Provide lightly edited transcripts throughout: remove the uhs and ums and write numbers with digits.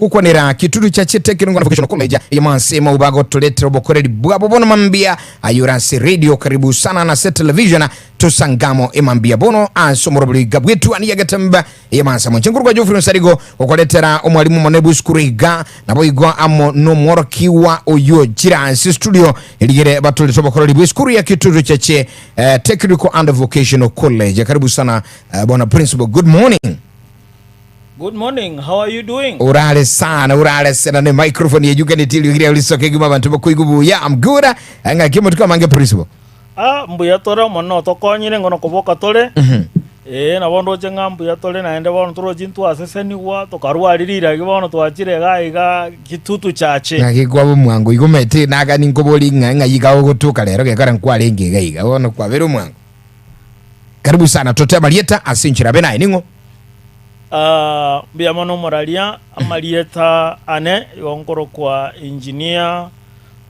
Gokwanera Kitutu Chache Technical and Vocational College eyemanse mau bagotoretera obokoreri bwabo bono mambia ayore ase radio karibu sana na ase television tosangamo emambia bono ase omorobori iga bwetwa niya getembe eyemanse monche nkorokwa Geoffrey Onsarigo gokoretera omwalimu omonene bw'esukuru iga naboigo amo nomworokiwa oyio chira ase studio erigere batorete obokoreri bw'esukuru ya Kitutu Chache eh, Technical and Vocational College karibu sana eh, bwana principal good morning Good morning, how are you doing? Urare sana urare sana ne microphone yejukanete eriogi riao risoke egima abanto bakoigwa buya I'm good ng'aki amatuko amange principal Ah, mbuya tore omonene otokonyire ng'o nokoboka tore. Ee, nabo ndoche ng'a mbuya tore naende bono torochi ntwasesenigwa tokarwari riragi bono twachire iga iga kitutu chache. Ng'aki kwaba omwango igo omanyete nagani nkobori ng'a ng'ai iga ogotoka rero gekora nkwarenge iga iga bono kwabere omwango. Karibu sana tote amarieta ase enchera abe naye ning'o? Ah, mbuya mono omoraria, amarieta ane igo nkorokwa Engineer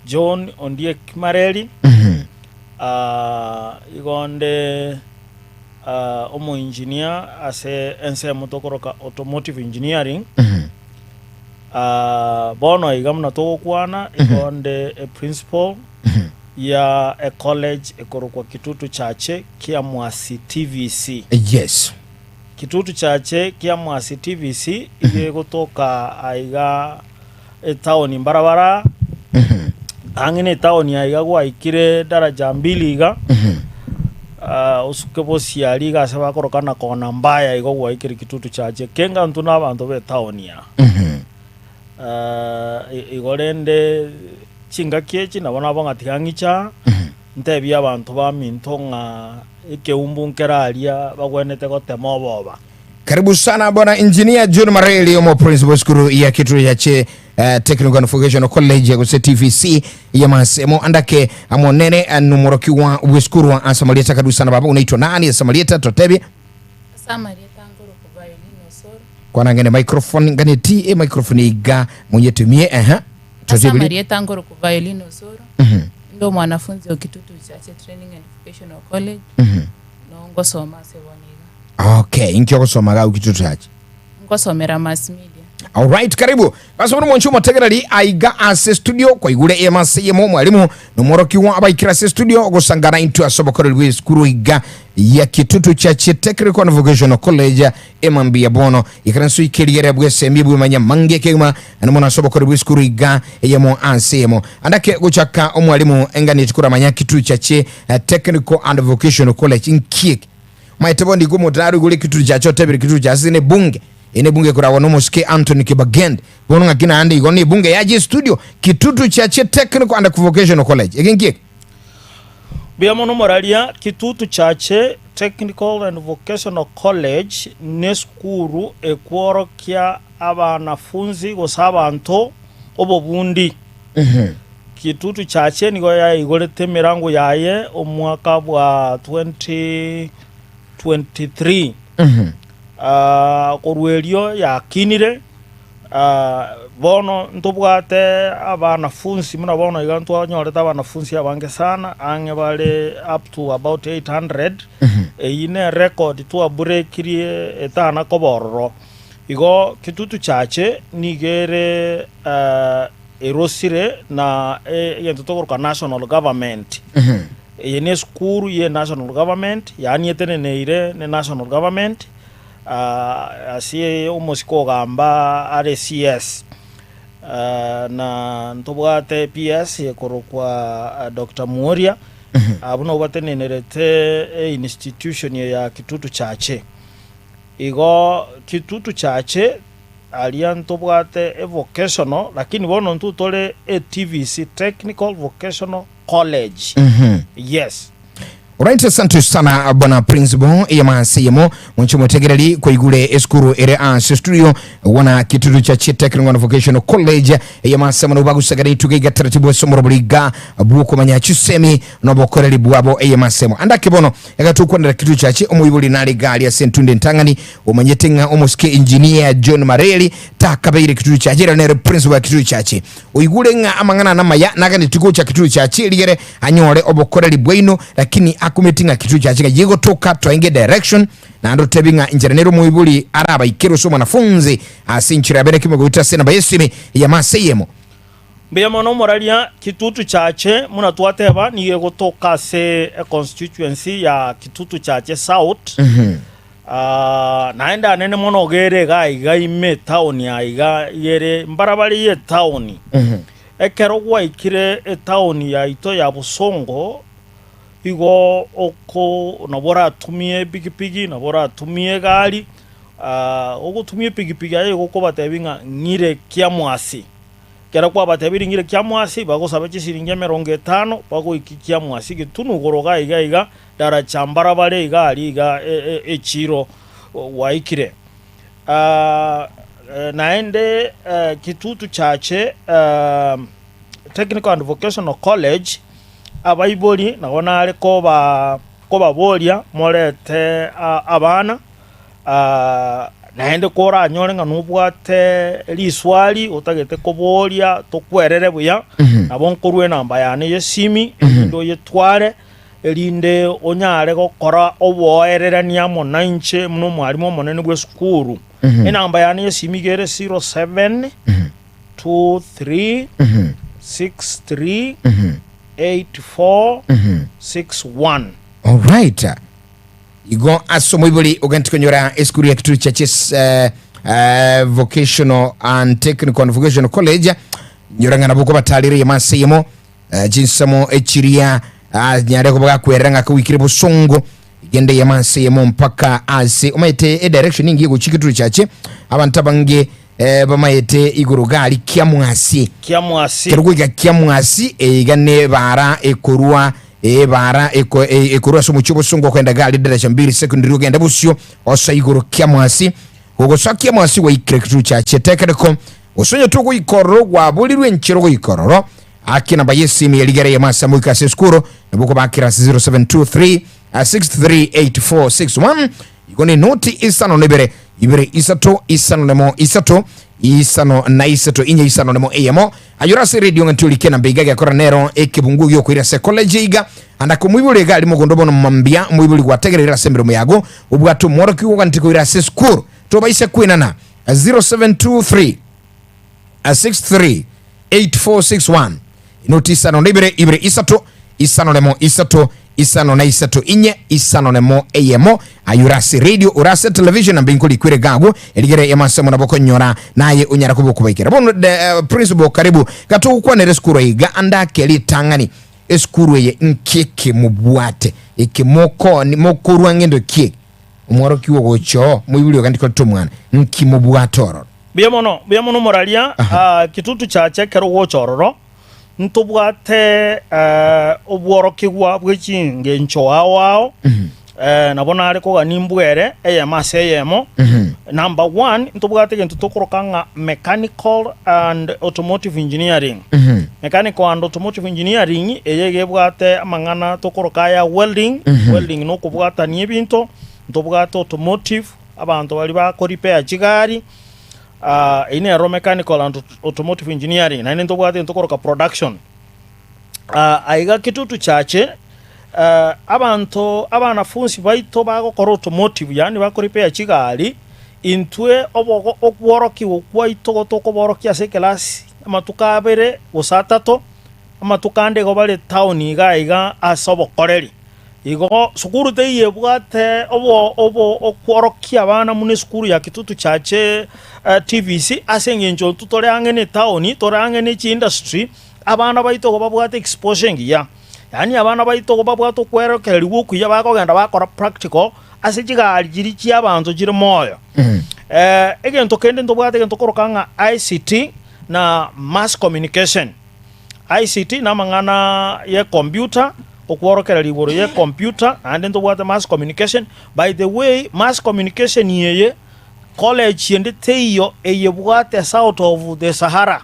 John Ondiek Mareri. Ah, igo nde ah, omoengineer ase ensemo tokoroka automotive engineering. Ah, bono iga buna togokwana igo nde e principal ya ecollege ekorokwa Kitutu Chache Kiamwasi TVC. Yes. Kitutu Chache Kiamwasi TVC iga egotoka aiga etown mbarabara ang'e na etown aiga gwaikire daraja mbili iga ah, osuke bosiari iga ase bakoroka na kona mbaya igo gwaikire Kitutu Chache kenga intwe na abanto ba etown aa. Ah, igo rende Chingaki echi nabo nabo ng'a tiga ng'icha ntebie abanto baminto ng'a ekeumbu nkere aria bagwenerete gotema oboba. Karibu sana bwana engineer John Mareli omo principal skuru ya Kitui Yache eh, Technical and Vocational College gose TVC ya masemo andake amonene eh, nomorokiwa bw'eskuru ase amarieta karibu sana baba unaitwa nani ase amarieta totebie Ase amarieta nkorokwa Violin Osoro. kwanangene microphone nganeti e microphone iga monyetumie ehe Ase amarieta nkorokwa Violin Osoro, inde omwanafunzi o Kitutu Chache Training and Vocational College, noo ngosoma ase bono iga. Okay, inki ogosoma iga Kitutu Chache? Ngosomera Mass Media. Alright, karibu. Basi bono mwanche omotegereri aiga ase studio kwaigure emase eyemo omwalimu nomworokigwa abaikire ase studio ogosangana intwe ase obokoreri bw'esukuru iga ya Kitutu Chache Technical and Vocational College Emambia bono ikaranso ikerigere bw'esemi bw'emanya mange kegima naende mono ase obokori bw'esukuru iga eyemo ase eyemo. Andake gochaka omwalimu enganeti koramanya Kitutu Chache Technical and Vocational College nkieke. Omanyete bono igo omonto naro igure Kitutu Chache otebire Kitutu Chache ne bunge. Eye ne bunge ekoragwa nomosike Anthony Kibagende. Bono ng'aki naende igo ne bunge yache estudio Kitutu Chache Technical and Vocational College. Eke nkieke. Mbuya mono moraria, Kitutu Chache Technical and Vocational College nesukuru ekworokia abanafunzi gose abanto obobundi. Kitutu Chache nigo yaigorete emerango yaye omwaka bwa 2023. Ah, korwa erio yakinire Bono ntobwate abanafunsi buna bono iga ntwanyorete abanafunsi abange sana, ang'e bare up to about 800, eyio ne record twabrekirie etana koba ororo. Igo Kitutu Chache nigo ere erosire na egento tokoroka national government. Eye ne esukuru ye national government, yaani eteneneire ne national government. Ase omosike ogamba are CS, na ntobwate PS ekorokwa Doctor Muoria, abwo nabwo batenenerete einstitution eye ya Kitutu Chache. Igo Kitutu Chache aria ntobwate evocational lakini bono intwe tore eTVC, Technical Vocational College, yes. Alright, asante sana bwana principal eyamase eyemo monche motegereri kwaigure esukuru ere ase studio wana kitutu cha Technical and Vocational College eyamase mono bagusagara ituga iga taratibu ase omorobori iga bwokomanya chisemi nobokoreri bwabo eyamasemo andake bono egatukwanera kitutu chache omoibori nare gari ase entunde entang'ani omanyete ng'a omosike engineer John Mareri takabeire kitutu chache era nere principal ya kitutu chache Oigure ng'a amang'ana namaya naganetie gocha Kitutu Chache rigere anyore obokoreri bwaino, lakini. akumeti ng'a Kitutu Chache ng'a yegotoka toenge direction naende otebi ng'a inchera nere omoibori arabaikere ase omwanafunzi ase enchera ya bene kimo goeta ase enamba y'esimi y'amase eyemo. Mbuya mono omoraria Kitutu Chache buna twateba nigo egotoka ase econstituency ya Kitutu Chache South. Ah, naende anene mono iga ere iga iga ime etown aiga iga ere mbarabare ye etown. Ekero gwaikire etown yaito ya Bosongo igo oko nabo oratumie epikipiki nabo oratumie egari ah, ogotumia epikipiki aye igo okobatebia ng'a ng'ire Kiamwasi. Ekero kwabatebirie ng'ire Kiamwasi, bagosaba chisiringi emerongo etano, bagoikia Kiamwasi getunu igoro iga iga iga, daracha mbarabare iga aria iga echiiro gwaikire. Naende Kitutu Chache Technical and Vocational College, abaibori nabo nare koba kobaboria morete abana. Naende koranyore ng'a nobwate riswari otagete koboria tokwerere buya, nabo nkorua enamba yane y'esimi, erinde oyetware, erinde onyare gokora oboererani amo nainche buna omwalimu omonene bw'esukuru. Enamba yane y'esimi iga ere 07 23 63 84 61. Alright. Igo ase omoibori ogente konyora esukuru ya Kitui Churches eh, eh, Vocational and Technical and Vocational College nyora ng'a nabo okobatarera eyemo ase eyemo eh, chinsemo echiria ah, nyare koba gakwerera ng'a kawikire bosongo gende eyemo ase eyemo mpaka ase omanyete edirection engiya gochia Kitui Church abanto abange eh, bamaete igoro gari kiamwasi Kiamwasi. kero goika kiamwasi eiga nebara ekorwa Ebaara eko e- ekorwa ase omochie obosongo okogenda Gadi daraja mbiri secondary ogende bosio osoe igoro kiamwasi gogosoa kiamwasi gwaikire kituo chia Tekereko gose onye togoika ororo gwaborirwe enchera ogoika ororo ake namba y'esimi ya rigera eyemo ase amoika ase esukuru nabo okobakera ase 0723 638461 Igo nenoti isano na ibere, ibere isato, isano nemo isato, isano na isato, inye isano nemo eyemo. Ayore ase radio ng'a ntiorike namba iga gekora nero ekebunguo giokoira ase college iga. Anda komoibori iga ari mogondo bono mambia omoibori gwategereire ase emeremo yago obwate omworokigwa oganete koira ase esukuru. Tobaisa kwenana 0723 63 8461 inoti isano na ibere ibere isato isano nemo isato isano na isato inye isano nemo eyemo aye ore ase radio ore ase television nambe nkorikwere gago erigere emasemo nabo okonyora naye onyara koba okobaikera bono de, uh, principal karibu gatogokwanera esukuru iga andake ritang'ani esukuru eye nkeke mobwate eke mokoni mokorwa ng'endo ki omworokiwa ogocha oo moibori ogandi koreta omwana nki mobwate ororo Mbuya mono, mbuya mono moraria, ah, Kitutu Chache ekero ogocha ororo, ntobwate eh, obworokigwa bwe chingencho ao ao, eh, nabo nare kogania imbwere eyemo ase eyemo. Number one, ntobwate egento tokoroka ng'a mechanical and automotive engineering. Mechanical and automotive engineering, eye iga ebwate amang'ana tokoroka aya welding, welding na okobwatania ebinto, ntobwate automotive, Abanto baria bako repair chigari, ah, eyio nero mechanical and automotive engineering, naende ntobwate egento tokoroka production. Ah, aiga Kitutu Chache, eh, abanto abanafunsi baito bagokora automotive yaani bako repair chigari, intwe obogo okworokigwa kwaito gotokoborokia ase ekelasi amatuko abere gose atato, amatuko ande igo bare town iga iga ase obokoreri. Igo sukuru teiyo ebwate obo obo okworokia abana buna esukuru ya Kitutu Church TVC ase eng'encho intwe tore ang'e na etown, tore ang'e ne chiindustry, abana baito igo babwate exposure engiya. Yaani abana baito igo babwate okwerokereriwa okuya bakogenda bakora practical ase chigari chiria chia abanto chire moyo. Egento kende ntobwate egento tokoroka ng'a ICT na mass communication. ICT namang'ana y'ecomputer, okworokereria igoro y'ecomputer, naende ntobwate mass communication. By the way, mass communication eye, college ende teiyo eyebwate south of the Sahara.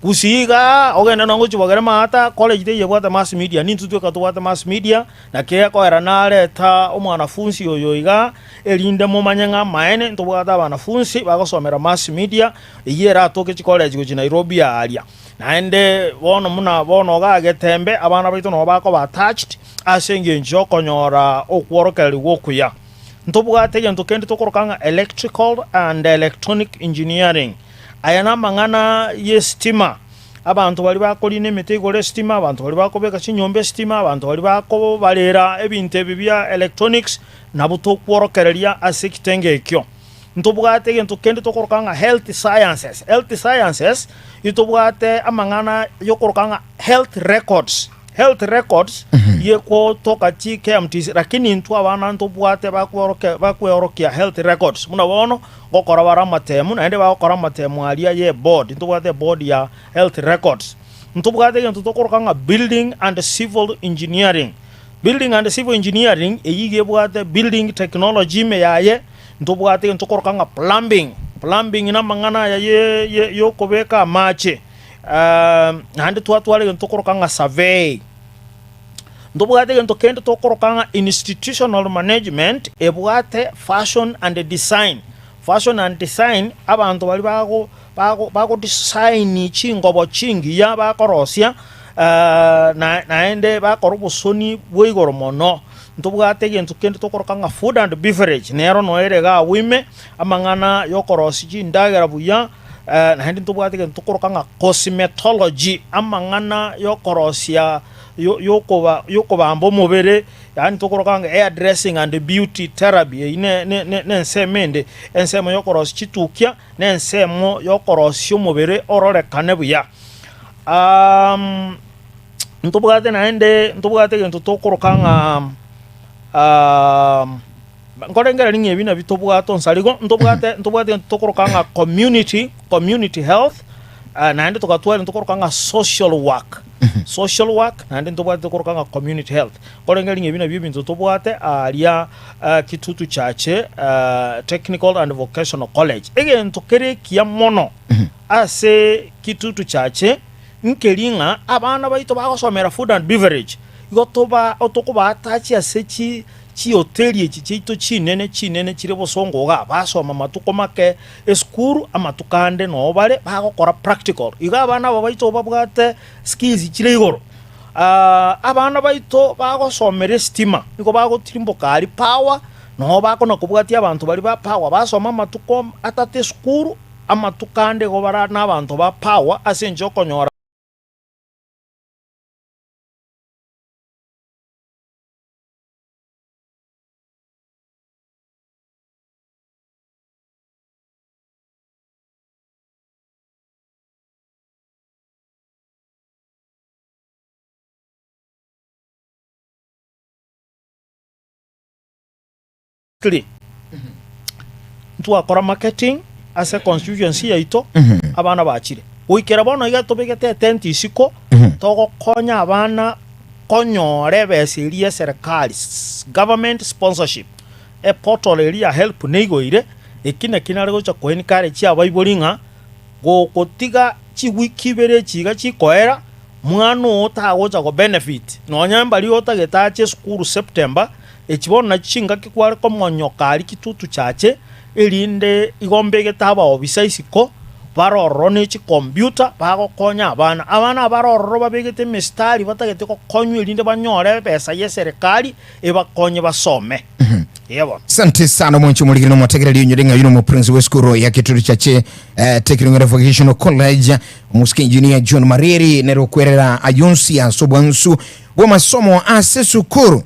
Gusii igaa, ogende nonye gochia bogere maata, college teiyo ebwate mass media, nintwe tweka tobwate mass media, naki ekoera nareta omwanafunsi oyo igaa, erinde momanye ng'a amaene ntobwate abanafunsi bagosomera mass media, eyio eratoke chicollege gochia Nairobi aaria. Naende bono buna bono iga agetembe, abana baito nabo bakoba attached. ase engencho y'okonyora okworokererigwa okuya. Ntobwate egento kende tokoroka ng'a electrical and electronic engineering. Aya namang'ana y'esitima, abanto baria bakorina emete igoro esitima, abanto baria bakobeka chinyomba esitima, abanto baria bakobarera ebinto ebi bia electronics, nabwo tokworokereria ase ekitengo ekio. Ntobwate egento kende tokoroka ng'a health sciences, health sciences itobwate amang'ana yokoroka ng'a health records, health records yegotoka chi KMTC lakini intwe abana ntobwate bakworokia bakweorokia health records buna bono ngokora bare amatemu naende bagokora amatemu aria ye board ntobwate eboard ya health records. Ntobwate egento tokoroka ng'a building and civil engineering, building and civil engineering eyio iga ebwate building technology ime yaye. Ntobwate egento tokoroka ng'a plumbing, plumbing namang'ana aya ye ye yokobeka amache, naende twatwara egento tokoroka ng'a survey. Ntobwate egento kende tokoroka ng'a institutional management ebwate fashion and design, fashion and design abanto baria bago bago bagodesign chingobo chingiya bakorosia na naende bakora obosoni bwa igoro mono. Ntobwate egento kende tokoroka ng'a food and beverage, nero noyo ere iga agwo ime, amang'ana yokorosia chindagera buya, naende ntobwate egento tokoroka ng'a cosmetology, amang'ana yokorosia yo- yokoba yokobamba omobere, yaani tokoroka ng'a hair dressing and beauty therapy, eyio ne ne ne ensemo ende, ensemo yokorosia chitukia, na ensemo yokorosia omobere ororekane buya. Ntobwate naende ntobwate egento tokoroka ng'a nkorengereria ng'a ebi nabio tobwate onsarigo, ntobwate ntobwate egento tokoroka ng'a community community health, naende togatwara egento tokoroka ng'a social work, social work naende ntobwate tokoroka ng'a community health. Nkorengereria ng'a ebi nabio ebinto tobwate aria Kitutu Church Technical and Vocational College. Egento kere ekiya mono ase Kitutu Church. Nkeri ng'a abana baito bagosomera food and beverage, igo toba tokobaatachia ase chi chihoteli echi chiaito chinene chinene chire bosongo igaa, basoma amatuko make esukuru, amatuko ande noo bare bagokora practical. Igo abana aba baito babwate skills chire igoro. Abana baito bagosomera estima, nigo bagotirimboka aria power, noo bakona kobwatia abanto baria ba power, basoma amatuko atato esukuru. Amatuko ande igo bare nabanto ba power ase enchera okonyora. Ntwakora marketing ase constituency yaito, abana bachire. Goikera bono iga tobegete etent isiko, togokonya abana konyora ebesa eria ya eserekari, government sponsorship. Eportal eria ya help neigoire, eki naki nare gocha ko encourage abaibori ng'a gogotiga chiwiki ibere echi iga chikoera, mwana oo tagocha go benefit. Nonya mbaria otagete ache esukuru September, Echi bono nachio chingaki kware komonyoka aria chitutu chiache, erinde igo mbegete abaobisa isiko, bare ororo ne chikombiuta, bagokonya abana. Abana aba bare ororo babegete emistari batagete gokonywa erinde banyore ebesa y'eserekari ebakonye basome. Eeh bono. Asante sana omwanchi omorigeri na omotegereri onyore ng'a oyio nomoprinsipal bw'esukuru ya Kitutu Chache eh, Technical and Vocational College omosike engineer John Mareri nere okwerera ayonsi ase obwansu bw'amasomo ase esukuru.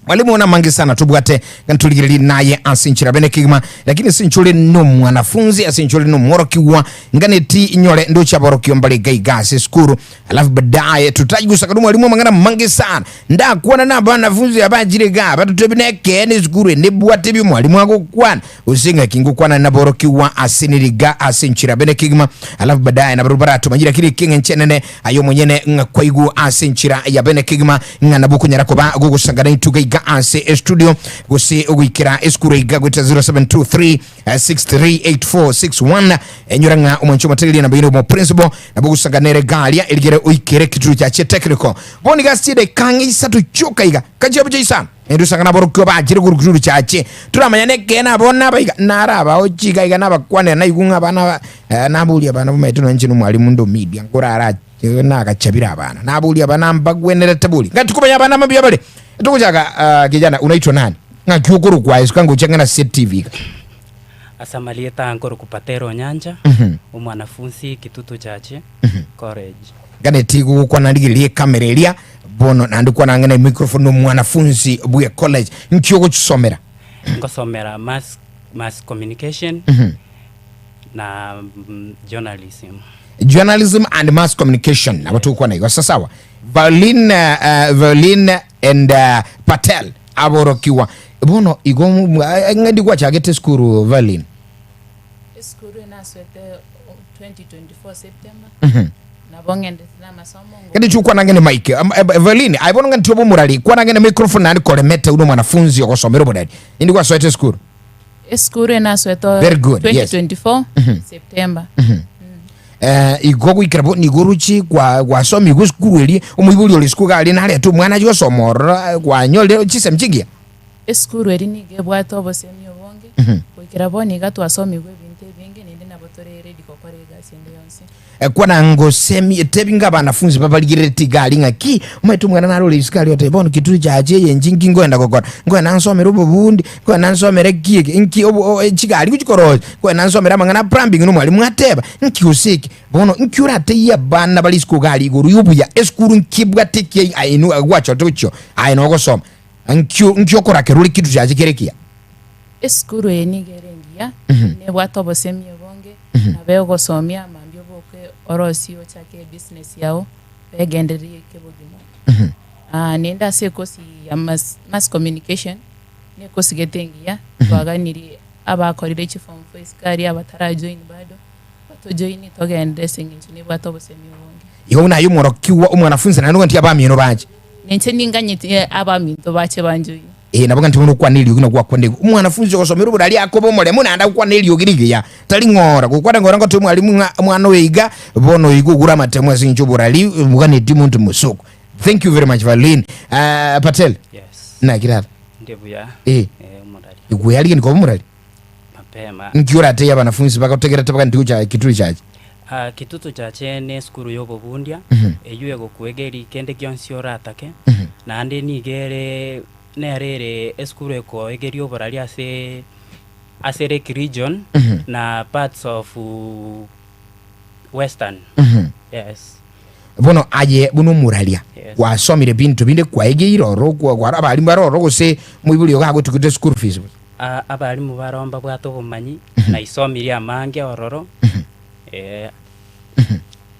Mwalimu namange sana tobwate ng'a torigererie naye ase enchera bene kegima, lakini ase inche ore nomwanafunzi, ase inche ore nomworokigwa, nganeti inyore ndoche aborokigwa mbare iga iga ase esukuru, alafu baadaye totagusaka nomwalimu amang'ana amange sana. Ndakwana na abanafunzi abachire igaa batotebie nekeene esukuru eye nebwate ebi omwalimu agokwana, gose ng'aki ngokwana naborokigwa ase neriga ase enchera bene kegima, alafu baadaye nabarobwo baratomanyie lakini ekeng'encho enene Aye omonyene ng'a kwaigwa ase enchera ya bene kegima, ng'a nabo okonyara koba gogosangana intwe iga iga. iga ase estudio gose ogoikera esukuru iga goeta 0723 638461 enyora ng'a omwancho omotegereria nabo ire omo principal nabo ogosanga nere garia erigere oikere ekituo chiache technical bono iga ase chidaika ang'e isato chioka iga kachiabo chia isano naende osanga naborokigwa bachire korwa ekituo chiache toramanya nekeene abwo naba iga narabao chiga iga nabakwanera naigwe ng'a abana aba eh, naboria abana bamaete nonye inche nomwalimu nde omedia nkorara nagachabire abana naboria abana mbagwenerete bori ng'a tikomanya abana mbuya bare togochaka ah, kijana unaitwa nani ng'aki okorokwa aye suka ngocha ng'a nase TV iga Ase amarieta aa nkorokwa Patero Onyancha, omwanafunsi Kitutu Church College. Nganeti gogokwana rigereria ekamera eria bono naende kwana ang'e na emicrophone na omwanafunsi bwe college nki ogochisomera Ngosomera mass, mass communication na mm, journalism. Journalism and mass communication nabo togokwana igo sasawa Violin, uh, Violin and uh, Patel aborokigwa bono igo ng'endi gwachagete esukuru Violin Esukuru nasoete 2024 September nabo ng'endete na amasomo ngo- Kende chukwana ng'ene mike um, eh, Violin aye bono ng'ani tioba omorari kwana ng'ene microphone naende koremete une omwanafunzi ogosomera oborari indi gwasoete esukuru Esukuru enasoete Very good, yes. 2024 September. Eh, igo goikera bo nigo oroche kwa gwasomigwe esukuru eria omoibori ore isiko iga aria narete omwana ache gosoma ororo eh, kwanyorire chisemi chingiya. Esukuru eria nigo ebwate obosemi obonge, goikera bono iga twasomigwe ebinto ebinge naende nabo tore ready gokora egasi ende yonsi. Kwana ngosemi tebi nga abanafunzi babarigerereti iga aria ng'aki, omanyete omwana nare ore isiko aria oteba bono kituri chache eye inche nki nkoenda gokora, nkoenda nsomere obobundi, nkoenda nsomere ki eke, nki obo o chigari gochi korosia, nkoenda nsomere amang'ana a plumbing na omwalimu ateba, nki gose eke. Bono nki orateyie abana bare isiko iga aria igoro ya obuya, esukuru nki ebwate ekiya aye inwe gwachorete gochio aye nogosoma, nki nki okorakerwa ore kitu chache kere ekiya. Esukuru eye nigo ere engiya, nebwate obosemi obonge, nabo egosomia mambia oboke orosie ochake ebusiness yao, oegendererie eke bogima. Naende ase ekosi ya mass, mass communication, na ekosi gete engiya, twaganirie abakorire chiform four isiko aria abatarajoin bado, batojoini togenderere ase eng'encho nebwate obosemi obonge. Igo buna aye omworokigwa omwanafunzi naende ogende abamino bache. Ninche ninganyeti abaminto bache banjoine. Ee, nabo gento bono okwana eriogi na gwakwana igo. Omwanafunzi ogosomera oborari akoba omoremu naende agokwana eriogi rigiya, tari ng'ora. Gokwana ng'ora ngotoe mwalimu ng'a omwana oyo iga, bono oiga ogure amatemu ase eng'encho oborari oganetie omonto mosoko. Thank you very much Valine. Uh, Patel, Yes. naki tata? Ndi buya. Eh. Eh, omorari. Igwe koba omorari? Mapema. Nki oratebie abanafunzi bagotegerete bagani tigocha Kitui Church? Ah, Kitutu Church ne esukuru ya obobundia, eywo egokuegeria kende gionsi oratake, naende nigo ere nere ere esukuru ekoegeria oborari ase ase Lake Region na parts of Western. Yes. Bono aye buna omoraria, Yes. gwasomire binto binde kwaegeire ororo kwa- kwa- abarimu bare ororo gose moibori ogo agotugete school fees gose? A- Abalimu baroo mbabwate obomanyi, na isomirie amange ororo, eh,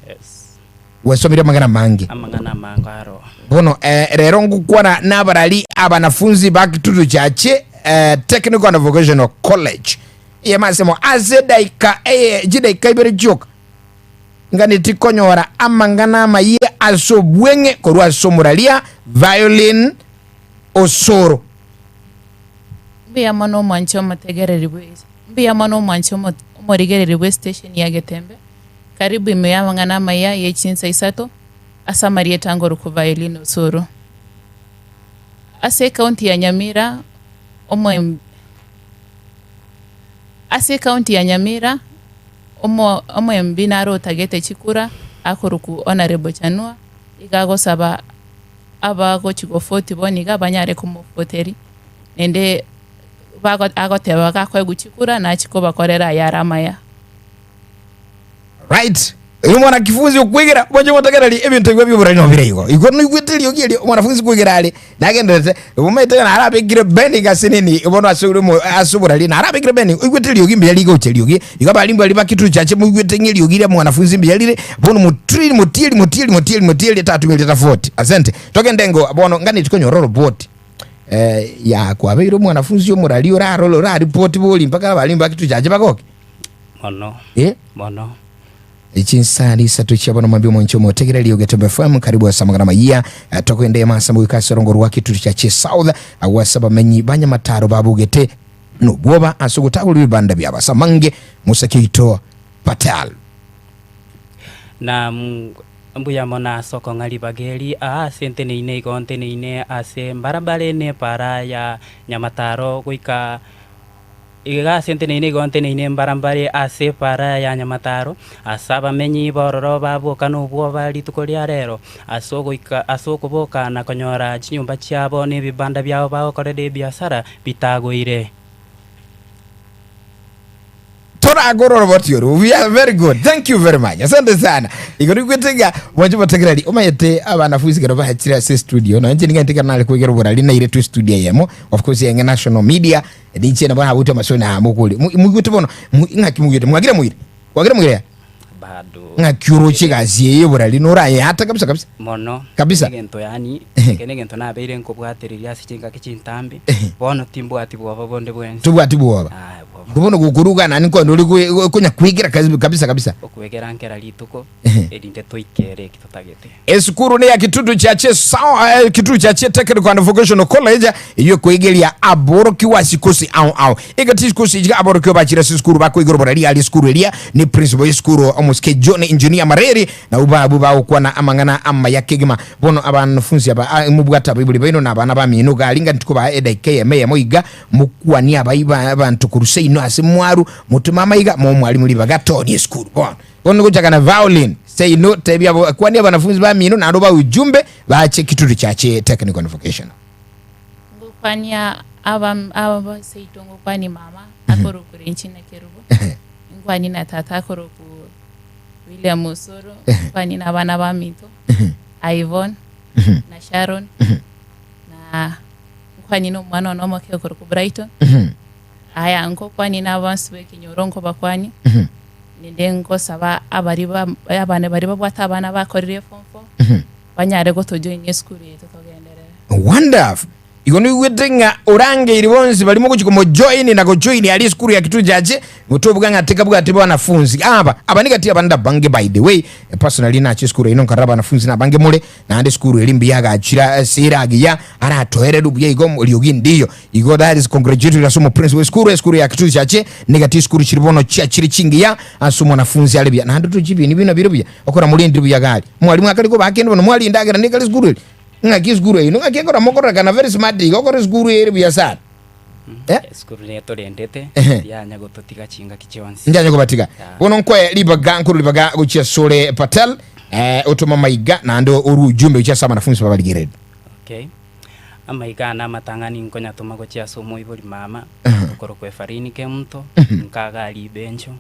yes, Gwesomirie amang'ana amange. amang'ana amange aroo. Bono eh, rero ngokwana nabarari abanafunzi ba Kitutu Chache eh, Technical and Vocational College eyemasemo ase edaika eye chidaika ibere chioka nganeti konyora amang'ana amayia ase obweng'e korwa ase omoraria Violin Osoro. Mbuya mono omwanche omotegereri bwe Mbuya mono omwanche omo omorigereri bwe station ya Getembe. Karibu ime y'amang'ana amaya ye chinsa isato ase amarieta ngorokwa Violin Osoro. Ase ecounty ya Nyamira omo Ase ecounty ya Nyamira omo omo MP nare otagete chikura akorokwa Honourable Chanua iga agosaba abagochi gofoti bono iga banyare komofoteri, naende bago agoteba gakoegwa chikura nachi kobakorera ayare amaya. Right. Oyo omwanakifunzi okwegera omonche gotegereri ebinto ebio bioborari nobire igo. Igo noigwete eriogi erio omwanafunzi kwegera are nagenderete omaete ng'a narabekire beni gase nini bono ase ore omo ase oborari narabekire beni oigwete eriogi mbuya rigocha eriogi igo abarimu baria ba Kitutu Church moigwete ng'a eriogi ria omwanafunzi mbuya rire bono motiri motieri motieri motieri motieri tatumeria tofauti. Asante. Togende ingo bono nganeti konyora oroboti eh, ya kwabeire omwanafunzi omorari orarore oraripoti bori mpaka abarimu ba Kitutu Church bagoke. Mono, Eh? mono. Chinsani isato chia bono mambia omonche omotegereri Ogetembe FM karibu ase amang'ana mayia. Eh, Tokoenda emasa moika ase orongo rwa Kitutu Chache South agwo ase abamenyi ba Nyamataro babugete nobwoba ase ogotagorwa ebibanda biabo ase amange Moseke oito Patel. Na mbuya mono ase okong'a ribaga eri aa ase nteneine igo nteneine ase mbarabare na epaara ya Nyamataro goika Iga ase nteneine igo nteneine mbarambare ase epaara ya Nyamataro, ase abamenyi b'ororo baboka nobwoba rituko ria rero, ase ogoika ase okoboka na konyora chinyomba chiabo na ebibanda biabo bagokorera ebiasara bitagoire. Toragorora boti oro we are very good thank you very much asante sana igoro igwete ng'a mwanche motegereri omanyete abanafunzi kero bachire ase studio nonye inche niga ntigana nare kwegera oborari nairetwe studio eyemo of course enge national media Ninche nabo nabwate amasoni aya mokore. Moigwete bono, ng'aki moigwete? Mwagire moire? Kwagire moire ya? Bado. Ng'aki oroche egasi eye y'oborari norayeata kabisa kabisa? Mono. Kabisa. Egento yaani, Ehe. eke negento nabeire nkobwatereria ase chingaki chintambe, Ehe. bono timbwati bwoba bonde bwensi. Tobwati bwoba. Aye, bwoba. Bono gokoruga nani nkoenda ore konya kwegera kabisa kabisa. Okwegera nkera rituko, Ehe. erinde toikere eki totagete. Esukuru ne ya Kitutu Chache Sao, eh, Kitutu Chache Technical and Vocational College eyio ekoigeria aborokigwa ase chikosi ao ao. Egati chikosi echi aborokigwa bachire ase esukuru bakoigora oborari aria esukuru eria ni principal y'esukuru omosike John Engineer Mareri nabwo babwo bagokwana amang'ana amaya kegima. Bono abanafunsi aba ah, mobwate abaibori baino na abana bamino iga aria ngani tikobaa edaika eyemo eyemo iga mokwanie abai abanto korwa seino ase mwaru motome amaiga momwarimu ribaga toni esukuru bono. Bono gochaka na violin, seino, tebia abo, kwania abanafunzi bamino naende obae ujumbe bache Kitutu Chache Technical and Vocational. Ngokwania aba aba seito ngokwania mama akorokwa Regina Kerubo, nkwani na tata akorokwa William Osoro, nkwani na abana baminto Yvonne na Sharon na nkwani na omwana one omoke okorokwa Brighton. Aya nkokwani na abansi b'ekenyoro nkobakwania. Ninde ngosaba abaria ba abana baria babwate abana bakorire eform four, banyare gotojoinia esukuru yaito togenderere. Wonderful. Igo noigwete ng'a orangeiri bonsi baria mogochia komojoin na gojoin aria esukuru ya Kitutu Chache, tobuga ng'a tikabwati banafunzi aba. Aba niga ti abande abange by the way, personally nache esukuru eye nkarora abanafunzi nabange more, naende esukuru eri mbuya agachire ase ere agiya, aratoererwe buya igo riogi ndiyo. Igo that is congratulatory ase omoprinciple bw'esukuru, esukuru ya Kitutu Chache niga ti esukuru chiri bono chiachire chingiya ase omwanafunzi are buya. Naende tochi ebinto buna bire buya, okora morendire buya iga aria. Omwalimu akare kobaa kende bono mwaria endagera nekare esukuru eri. Ng'aki esukuru eyio ng'aki ekora mokororekana very smart iga okore esukuru ere buya sana. Eh? Esukuru netorendete, Ehe. tiyanya gototiga chingaki chionsi. Ndianye kobatiga. Yeah. Bono nkoe ribaga nkorwa ribaga gochia asore Patel, eh, otome amaiga naende orue ujumbe gochia ase abanafunzi babarigereria. Okay. Amaiga ane amatang'ani nkonyatoma gochia ase omoibori mama, okorokwa Efarini Kemunto, nkaga Ribencho,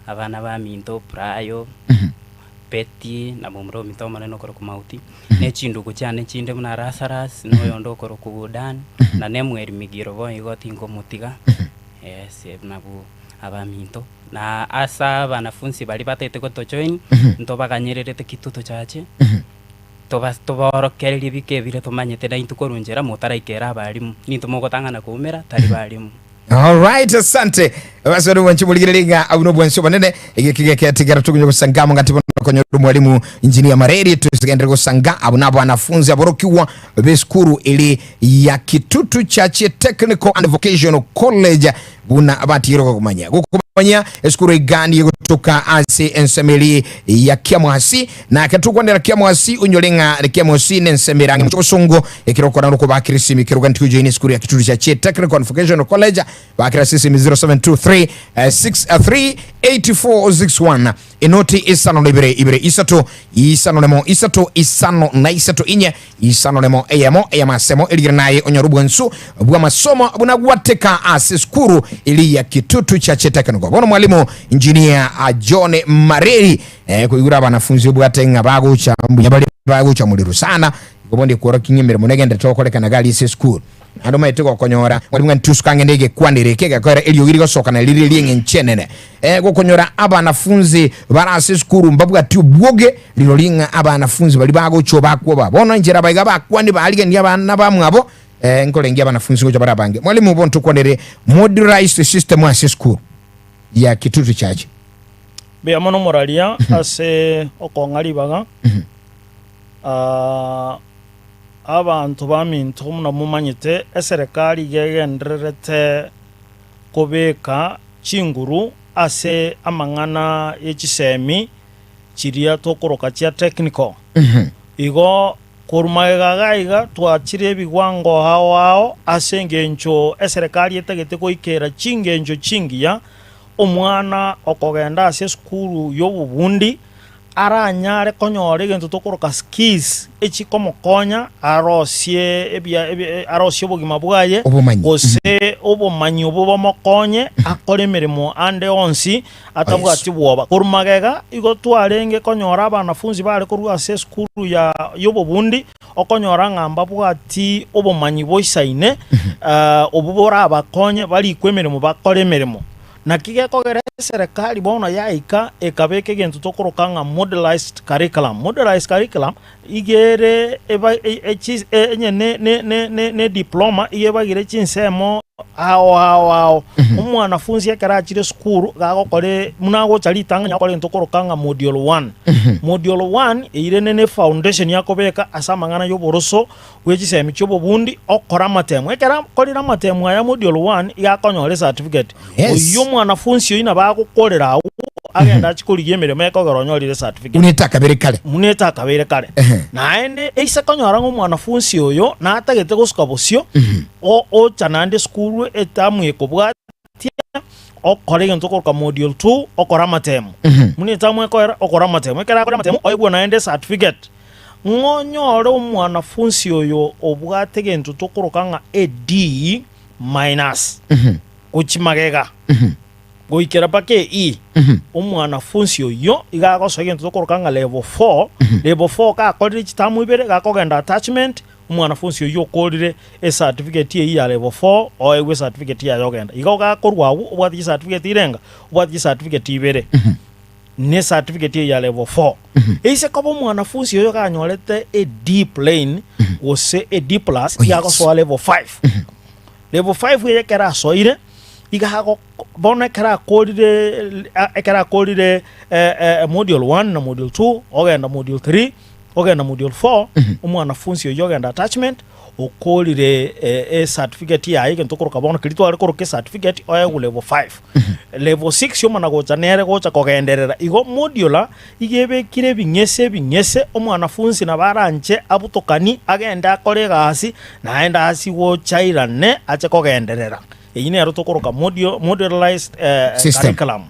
abana baminto Prayo, Betty, na momura ominto omonene okorokwa Mauti, ne chindugu chiane chinde buna Lazarus, na oyonde okorokwa Dan, na Nemuel Migiro boigo tinkomotiga, yes nabwo abaminto. Na ase abanafunsi baria bataete gotojoin, ntobaganyererete kitutu chache. Toba tobaorokererie ebiko ebire tomanyete naintwe korwa nchera motaraikera abalimu, nintwe mogotang'ana koumera tari balimu. Alright, asante basore bwanche borigereria ng'a abwo nobwansi obonene egeki geketigera tokonya gosanga amo ngati bono konyora omwalimu engineer Mareri tusigendere gosanga abo nabo banafunzi aborokigwa b'esukuru eri ya Kitutu Chache Technical and Vocational College Buna batigire gokomanya gokomanya esukuru iga nigo egotoka ase ensemo eri ya Kiamwasi, na ekero togokwanera Kiamwasi onyore ng'a Kiamwasi nensemo ere ang'e mochie bosongo ekero okora nokobakera esimi ekero oganeti gojoina esukuru ya Kitutu Chache Technical and Vocational College bakera ase esimi 0723 63 8461 Enoti isano na ibere ibere isato isano nemo isato isano na isato inye isano nemo eyemo eyemo asemo erigere naye onyore obwansu bw'amasomo buna gwateka ase esukuru eri ya Kitutu Chache Technical. Bono mwalimu engineer John Mareri eh, koigura abanafunzi obwate ng'a bagocha mbuya bare bagocha morero sana igo bono ekworokia ng'a emeremo negenderete gokorekana gari ase esukuru. Naende omanyete gokonyora mwalimu ng'a ntusuka ang'e negekwanero eke egekogera eriogi rigosoka na rire ri'eng'encho enene. Eh, gokonyora abanafunzi bare ase esukuru mbabwati obwoge, rirorio ng'a abanafunzi baria bagocha obakwoba. Bono enchera baiga abakwani baariganie abana bamwabo, eh, nkorengia abanafunzi gocha bare abange. Mwalimu bono tokwanere modularized system ase esukuru ya Kitutu Chache. Mbuya mono moraria ase okong'a ribaga. Ah, abanto baminto buna momanyete, eserekari iga egendererete kobeka chinguru ase amang'ana ye chisemi chiria tokoroka chia technical. Igo korwa magega iga iga twachire ebigwango ao ao ase engencho eserekari etagete goikera chingencho chingiya Omwana okogenda ase esukuru y'obobundi aranyare konyora egento tokoroka skills echikomokonya arosie ebia ebi arosie obogima bwaye, Obomanyi. gose obomanyi obwo bomokonye akore emeremo ande onsi atabwati bwoba. Korwa magega igo twarenge konyora abanafunzi bare korwa ase esukuru ya y'obobundi okonyora ng'a mbabwati obomanyi boisaine, obwo borabakonye barikwe emeremo bakore emeremo. Naki gekogera eserekari bono yaika ekabeka egento tokoroka ng'a modularized curriculum. Modularized curriculum iga ere eba echi onye ne ne ne ne diploma iga ebagire chinsemo ao ao ao. Omwanafunzi ekero achire esukuru iga agokora buna agocha ritang'ani agokora egento tokoroka ng'a module one. Module one eirene ne foundation akobeka ase amang'ana ya oboroso bwe chisemi chia obobundi okora amatemo. Ekero akorire amatemo aya module one iga akonyora ecertificate. Yes. Oyio omwanafunsi oyio nabo agokorera agwo agende achie korigia emeremo ekogera onyorire ecertificate. Buna etakabere kare. Buna etakabere kare. Ehe. Naende eise konyora ng'a omwanafunsi oyo natagete gosuka bosio, o- ocha naende esukuru etamu ekobwatia, okore egento okoroka module two, okore amatemo. Buna etamu ekoera, okore amatemo. Ekero akore amatemo, oegwe naende ecertificate. Ng'onyore omwanafunsi oyo obwate egento tokoroka ng'a a D minus gochia magega, goikera mpaka e E, omwanafunsi oyio iga agosoa egento tokoroka ng'a level four, level four gakorire chitamu ibere, gakogenda attachment, omwanafunsi oyio okorire ecertificate eyio ya level four, oegwe ecertificate yaye ogenda. Igo gakorwa agwo obwate chicertificate irenga? Obwate chicertificate ibere. Ne certificate eye ya level four. Eise koba omwanafunsi oyo ganyorete a D plain gose a D plus, Oh, yes. iga agosoa level five. Level five eye ekero asoire, iga ago bono ekero akorire ekero akorire module one na module two, ogenda module three, ogenda module four, omwanafunsi oyio ogenda attachment, okorire ecertificate yaye egento okoroka bono keria tware koroka ecertificate oegwe level five. Level six omana gocha nere gocha kogenderera. Igo modular iga ebekire ebing'ese ebing'ese, omwanafunsi nabo aranche abutokani agende akore egasi naende asie gocha airane ache kogenderera. Eyio nero tokoroka modular modularized System. curriculum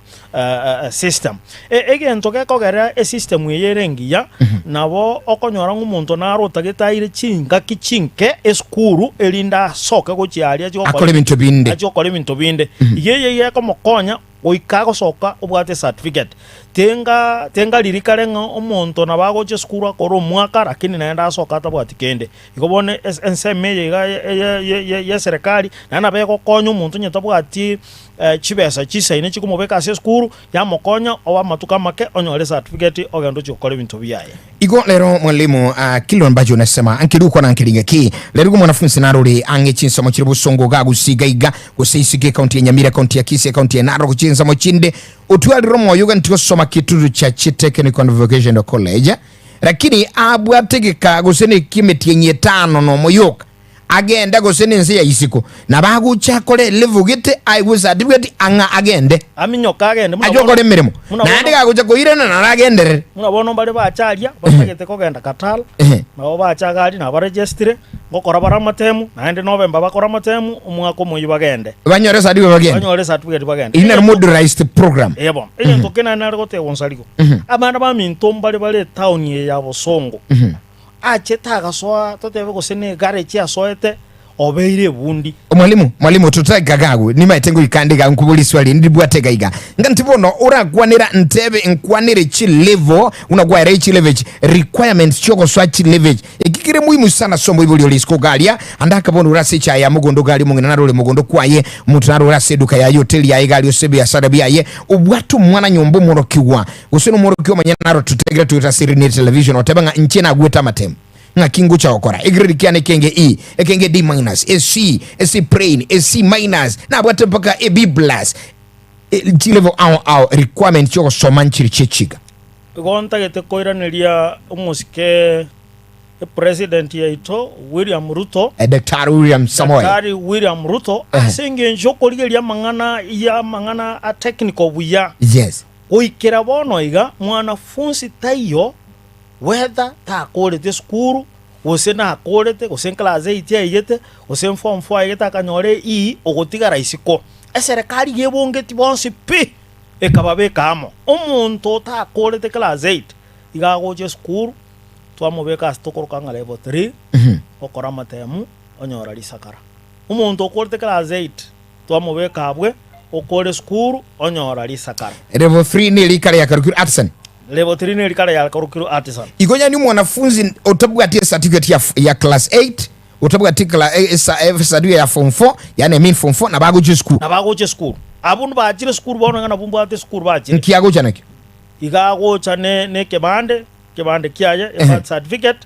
system. Egento gekogera esystem eye ere engiya, nabo okonyora ng'a omonto naro otagete aire chingaki chinke esukuru erinde asoke gochia aria achie gokora Akore ebinto binde. achie gokora ebinto binde. Iga eye iga ekomokonya goika agosoka obwate ecertificate. Tenga tenga riria kare ng'a omonto nabo agocha esukuru akore omwaka lakini naende asoke atabwati kende. Igo bono ensemo eye iga ye eserekari naende nabo egokonya omonto onye tabwati chibesa chisaine chikomobeka ase esukuru, yamokonya obe amatuko amake onyore ecertificate ogende ochie gokora ebinto biaye. Igo rero mwalimu uh, kile ambacho unasema ankeri uko na ankeri ng'aki rero igo mwanafunzi narore ang'e chinsemo chire bosongo iga gose iga iga gose isiko ekaunti ya Nyamira ekaunti ya Kisii ekaunti ya Narok chinsemo chinde otwarire omoyo iga ntigosoma Kitutu Church Technical and Vocational College Lakini abwate geka gose neki'emetienyi etano nomoyoka, agende gose nense ya isiko, nabo agocha akore elevel gete aegwe ecertificate ang'a agende. Aminyoke agende buna Ache bono okora emeremo. buna Naende bono gagocha koirana naro agenderere. buna bono mbare bacha aria batagete kogenda Qatar, Ehe. nabo bacha iga aria nabaregestire, ngokora bare amatemu, naende November bakore amatemu, omwaka omoyio bagende. Banyore ecertificate bagende. Banyore ecertificate bagende. Eyio nero Egento modularized program. Ee bono, egento eke naende nare goteba onsarigo. Abana baminto mbare bare etaoni eye ya bosongo, achete agasoa totebe gose ne egarage asoete, obeire ebundi. Mwalimu, mwalimu totaiga gagu nimaete ngoika ande iga nkobori swali ndibwate iga iga nga nti bono orakwanera ntebe nkwanere chi level buna kwaere chi level echi requirements chiogosoa chi level echi Eki kere muhimu sana ase omoibori ore isiko iga aria, ande akaba onde ore ase echaye ya mogondo iga aria omong'ina naro ore mogondo kwaye, omonto naro ore ase eduka yaye, hoteli yaye iga aria ase ebiasara biaye, obwate omwana nyomba omworokigwa, gose nomworokigwa omonyene naro totegere toete ase riniri television otebe ng'a inche nagwete amatemo, ng'aki ngocha gokora, egrade kiane ekenge E, ekenge D minus, e C, e C plain, e C minus, nabwate mpaka e B plus. Eh, chilevel ao ao requirement chiogosoma nchiri chiechiga. Igo ntagete koiraneria omosike epresident yaito William Ruto, Eh, Daktari William Samoei. Daktari William Ruto Ehe. ase engencho okorigereria amang'ana ya amang'ana a technical buya. Yes. Goikera bono iga mwanafunsi taiyo whether takorete esukuru gose nakorete gose nclass eight aigete gose form four aigete akanyora E ogotigara isiko. Eserekari iga ebongeti bonsi pi ekababeka amo. Omonto otakorete class eight iga agocha esukuru twamobeka ase tokoroka ng'a level three okora amatemu onyora risakara. Omonto okorete class eight twamobeka abwe okore esukuru onyora risakara. Level 3 ne rikara yakarokirwe artisan. Level 3 ne rikara yakarokirwe artisan. Igo yani omwanafunzi otabwati ecertificate ya, ya class 8 otabwati kla, e, esa, e, certificate ya form 4 yani I mean form 4 nabo agocha esukuru. Nabo agocha esukuru. Abwo bachire esukuru bono ng'a nabwo mbwate esukuru bachire. Nki agocha nakio? Iga agocha ne ne ekebande ekebande kiaye, e birth certificate,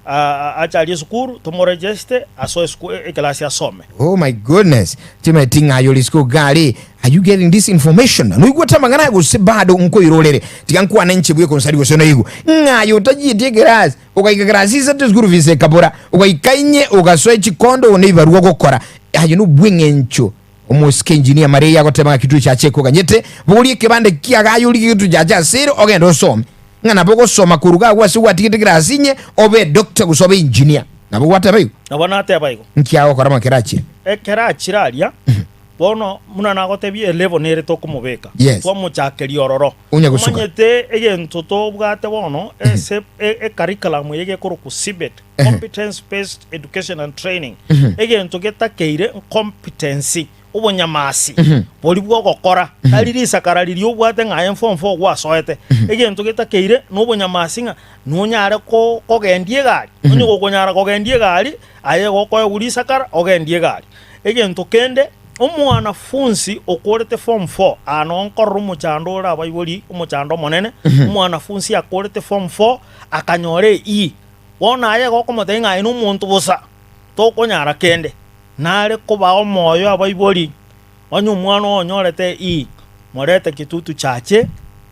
ache arie esukuru, tomoregeste asoe esuku ekelasi asome. Oh my goodness, timanyeti ng'a aye ore isiko iga are, are you getting this information? Noigwete amang'ana aya gose bado nkoirorere? Tiga nkwane inche bweka onsari gose noigwe. Ng'a aye otachieti ekerasi, ogaika class isato eschool fees ekabora, ogaika inye ogasoa echikondo one ebibarua ogokora. Aye nobweng'encho. Omosike engineer Maria agoteba ng'a kituo chiache ekoganyete, bogoria ekebande kiagaye origie gituo chiache ase ere ogende osome. Ng'a nabo ogosoma korwa iga agwo ase gwatigete class inye obe edoctor gose obe engineer. Nabo gwateba igo? Nabo nateba igo. Nki agokora mono ekero achire? Ekero achire aria, bono buna nagotebia elevel nere tokomobeka. Yes. Twamochakeria ororo. Onya gosuka. Omanyete egento tobwate bono ase e- ecurriculum eye gekorokwa CBET, Competence Based Education and Training, egento getakeire competency, obonyamasi boria bw'ogokora, tari risakara riria obwate ng'a aye form four gwasoete. Egento getakeire na obonyamasi ng'a nonyare ko- kogendia egari, onye gokonyara kogendia egari, aye gokoegwa risakara ogendie egari. Egento kende, omwanafunsi okorete form four, aa noo nkorora omochando ore abaibori, omochando omonene, omwanafunsi akorete form four, akanyora E, bono aye igo okomotebia ng'a aye nomonto bosa, tokonyara kende. Nare kobaa omoyo abaibori, onye omwana oo onyorete E, morete kitutu chache,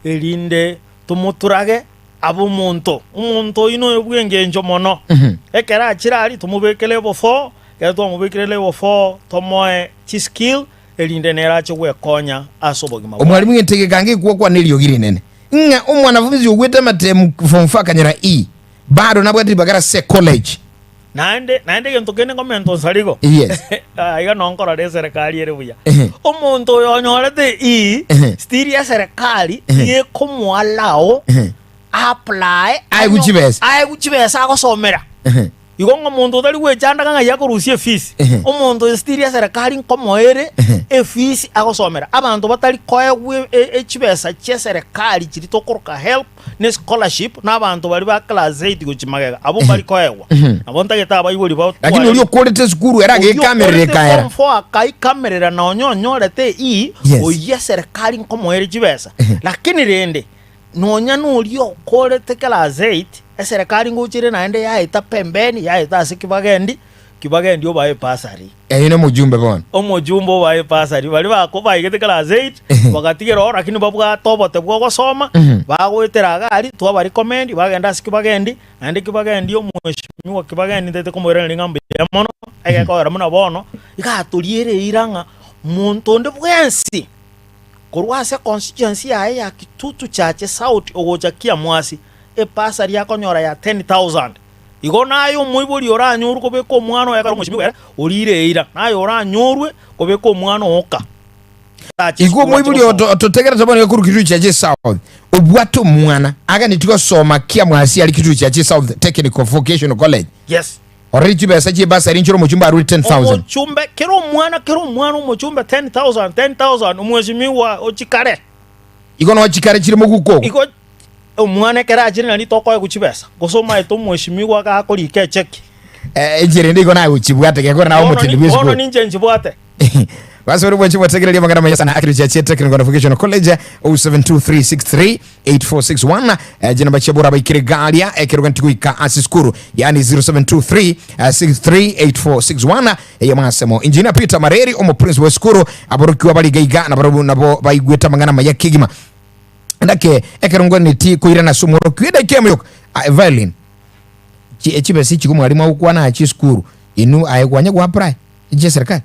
erinde tomoturage abe omonto. Omonto oyio noyo bw'engencho mono. Ekero achire aria, tomobeke level four, ekero twamobekire level four, tomoe chiskill, erinde nere ache gwekonya ase obogima bwaye. Omwalimu gento egekango egwokwana eriogi rinene, ng'a omwanafunzi ogwete amatemu form four akanyora E, bado nabwate ribaga ase ecollege. Naende, naende egento kende ngomenta onsarigo. Yes. Aiga noo nkorora eserekari ere buya. Ehe. Omonto oyo onyorete E, Ehe. still eserekari Ehe. nigo ekomoallow Ehe. apply Aegwe chibesa. aegwe chibesa agosomera. Ehe. Igo ng'a omonto otari gwechandaka ng'ai akorusia efees, Ehe. omonto oyo still eserekari nkomoa ere Ehe. efees agosomera. Abanto batari koegwa e- e- echibesa chieserekari chiria tokoroka help ne scholarship na abanto baria ba class eight gochia magega abwo mbari koegwa. Nabo ntagete abaibori Lakini batware oria okorete esukuru ere oyio agekamerera okorete ekaera. form four akaikamerera nonya onyorete E Yes. oyio eserekari nkomoa ere chibesa. Lakini rende nonya noria okorete class eight eserekari ngocha ere naende yaeta pembeni yaeta ase kibagendi, kibagendi obae ebursary. Eyio nomojumbe bono. Omojumbe obae ebursary baria bako baigete class eight bagatigera oo lakini babwate obote bwa ogosoma bagoetera iga aria twabarecommend bagenda ase kibagendi naende kibagendi omweshimiwa kibagendi ntaete komoiraneria ng'a mbuya mono egekogera buna bono iga atoriere eira ng'a monto onde bwensi korwa ase econstituency yaye ya Kitutu Chache South ogocha Kiamwasi ebursary akonyora ya 10,000. Igo naye omoibori oranyorwe kobeka omwana oye ekero omochie ere oriire eira, naye oranyorwe kobeka omwana oo ka. Tache Igo esukuru ache omoibori gosoma. ototegerete bono iga korwa Kitutu Chache South, obwate omwana aganeti gosoma Kiamwasi aria Kitutu Chache South Technical Vocational College, Yes. orore chibesa chie bursary inchire omochumbe arure 10,000. Omochumbe, kera omwana, kera omwana omochumbe 10,000, 10,000, omweshimiwa ochikare. Igo nochikare chire moguko ogo. Igo Omwana ekero achire nari tokoegwa chibesa, gose omaete omweshimiwa iga akorika echeki. Eh, enchera ende igo nagochibwate gekore nawe Bono omotendi ni- bono bw'esukuru. ninche nchibwate. Basi ori bwanchi bwategereria amang'ana maya sana akiri chia Technical and Vocational College 0723638461 eh, jinamba chia bora baikire garia ekeroga ntiguika ase sukuru yani 0723 638461 eyo masemo Engineer Peter Mareri omo principal wa sukuru aborokiwa bari gaiga na barabwo nabo baigwete amang'ana maya kegima ndake ekero ngwaneti koirana ase omworokiwa edaika emo yoka. Ah, violin Chi- chibesa echi mwalimu agokwana aye chisukuru inu aye kwanya goapply chia serikali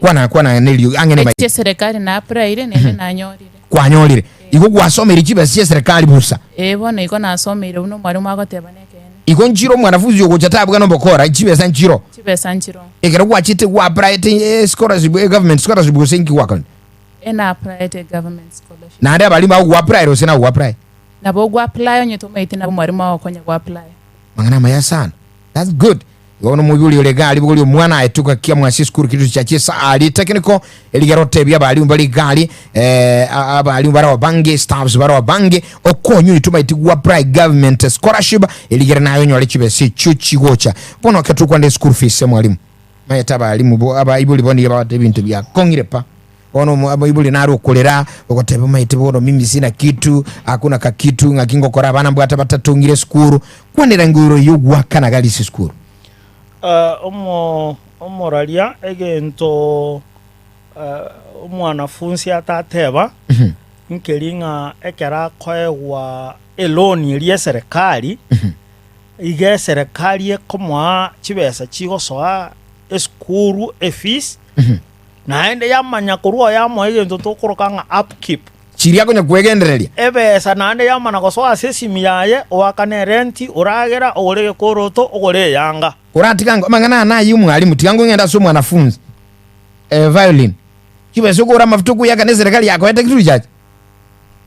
kwana kwana nerio ang'e ne Echi eserekari na applyire naende nanyorire. Kwanyorire igo gwasomeire chibesa chia serikali busa. Ee bono igo nasomeire buna omwalimu agoteba nekeene. Igo nchire omwanafunzi ogocha tabwa nobokora chibesa nchiro. Chibesa nchiro. Ekero gwachete gwapplyete scholarship government scholarship gose inki gwakorire? Ee na applyete government scholarship. Naende abalimu agoapplyera gose nagoapply? Nabo ogoapply onye tomaeti nabo omwalimu agokonya goapply. Mang'ana amaya sana. That's good. Igo bono omoibori ore iga aria bogoria omwana aye tuka kia mwase esukuru kituo chia chiesa aria technical erigere otebie abalimu bare iga aria eh, a- abalimu bare abange staffs bare abange okonywe tomaeti gwa apply government scholarship erigere naye onyore chibesa echio chigocha. Bono ekero tokwana eschool fees mwalimu maete abalimu bo abaibori bono nigo babwate ebinto biakong'ire pa. Bono omo- omoibori nare okorera, ogoteba omanyete bono mimi sina kitu, hakuna kakitu, ng'aki ngokora abana mbwate batatongire esukuru, kwanera ngoro eyio ogwakana gari ase esukuru. Eh, omo omoraria egento eh, omwanafunsi atateba nkeri ng'a ekero akoegwa eloni eria eserekari, iga eserekari ekomoa chibesa chigosoa esukuru efees, Naende yamanya korwa oyamoa egento tokoroka ng'a upkeep. Chiria konya kwegendereria. Ebesa naende yamana gosoa ase esimi yaye, oakane erenti, oragera, ogore egekoroto, ogore eyanga. Koratiga ngo amang'ana aya nayio omwalimu, tiga ngong'ende ase omwanafunzi eh, violin. Chibesa okogora amafuta okoyakana eserekari yakoete kitu chache.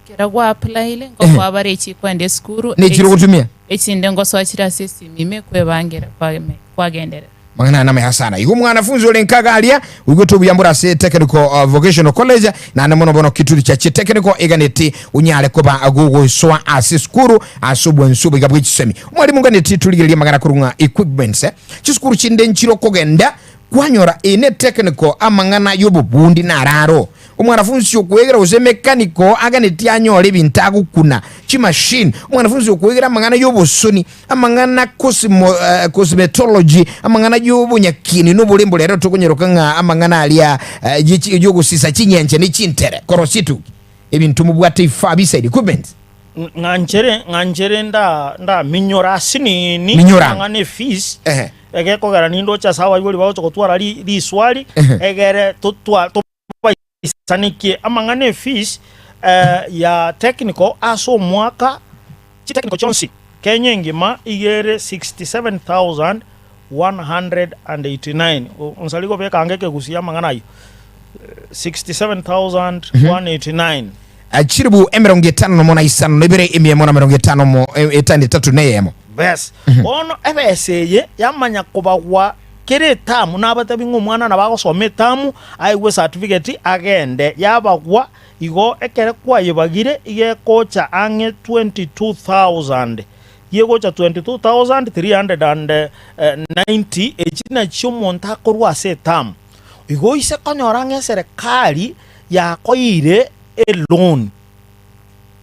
Ekero gwa applyire, nkokoa bare echi kwenda esukuru, Nechire ogotumia. echinde ngosoa chire ase esimi ime kwebangera kwame kwagenderera. Mang'ana aya namaya sana. Igo omwanafunzi ore nkaga aria, oigwete obuya mbore ase Technical uh, Vocational College, naende mono bono Kituri Church Technical eganeti onyare koba gogosoa ase esukuru ase obwansu oboiga bwe chisemi. Omwalimu nganeti torigererie amang'ana korwa ng'a equipments eh. Chisukuru chinde nchire okogenda kwanyora eye ne technical amang'ana y'obobundi nararo. Omwanafunsi okwegera gose mechanical aganeti anyore ebinto agokuna, chimachine. Omwanafunsi okwegera amang'ana y'obosoni, amang'ana cosmo, eh, cosmetology, amang'ana y'obonyakieni na oborembo rero tokonyeroka ng'a amang'ana aria eh, ye chi- y'ogosisa chinyenche ne chintere, korosia etuki. Ebinto mobwate vifaa beside equipment. Ng'anchere ng'anchere nda ndaminyora asinini Minyora. amang'ana efees Ehe. egekogera nindoche ase abaibori bagocha gotwara ri riswari egere totwa Tobaisanikie amang'ana efees ya technical ase omwaka chitechnical chionsi Kenya engima iga ere 67,189 onsari gobeka ange ekegusii amang'ana ayio 67,189. Chilibu emerongo etano nomo na isano na ibere emia emo na emerongo etano mo etano etato na eyemo. Bes. Bono ebesa eye yamanya kobagwa Kera etamu nabatebi ng'a omwana nabo agosoma etamu, aegwe ecertificate agende, yabagwa, igo ekere kwayebagire iga ekocha ang'e 22,000, yegocha 22,390, echi nachio omonto akorwa ase etamu. Igo oise konyora ng'a eserekari yakoeire eloan.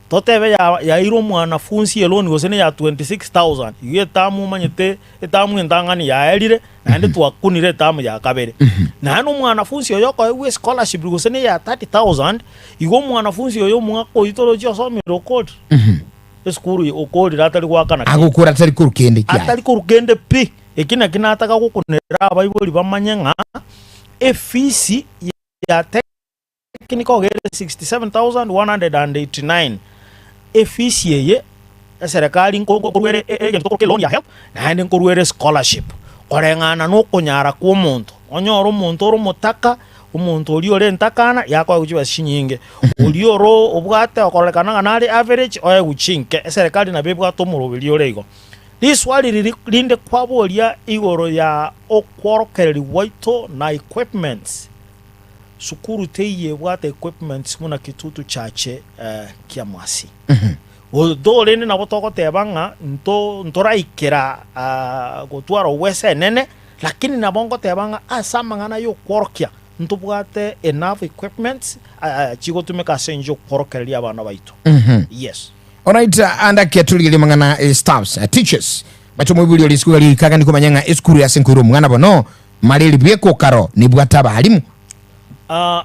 Totebe ya yairwe omwanafunsi eloni gose neya 26,000, igo etamu omanyete etamu entang'ani yaerire, naende twakunire etamu ya kabere. Naende omwanafunsi oyo okoegwa escholarship gose neya 30,000, igo omwanafunsi oyo omwaka oyio torochi osomire okorire esukuru eye okorire atari goakana kende. Agokora atari korwa kende kiaye. Atari korwa kende pi. Eki naki nataka gokunera abaibori bamanye ng'a efisi ya Technical gere 67,189 efisi eye eserekari nkoruere egento tokoroka eloan ya HELB naende nkoruere scholarship koreng'ana na okonyara kwa omonto. Onyore omonto ore omotaka, omonto oria ore entakana yakoegwa chibesa chinyinge, oria ore obwate okororekana ng'a nare average oegwe chinke. Eserekari nabo ebwate omoroberi ore igo. Riswali riri rinde kwaboria igoro ya okworokereria gwaito na equipments. Sukuru teiyo ebwate equipments buna Kitutu Chache kia Mwasi. Although rende nabo togoteba ng'a nto ntoraikera gotwara obwesa enene, Lakini nabo ngoteba ng'a ase amang'ana y'okworokia ntobwate enough equipments chigotumeka ase enchera y'okworokereria abana baito. Yes. Alright, andake torigererie amang'ana e staffs, teachers. Bache omoibori ore isiko gari kagani komanya ng'a esukuru yase nkoira omwana bono mareri bwekokaro nebwate abalimu.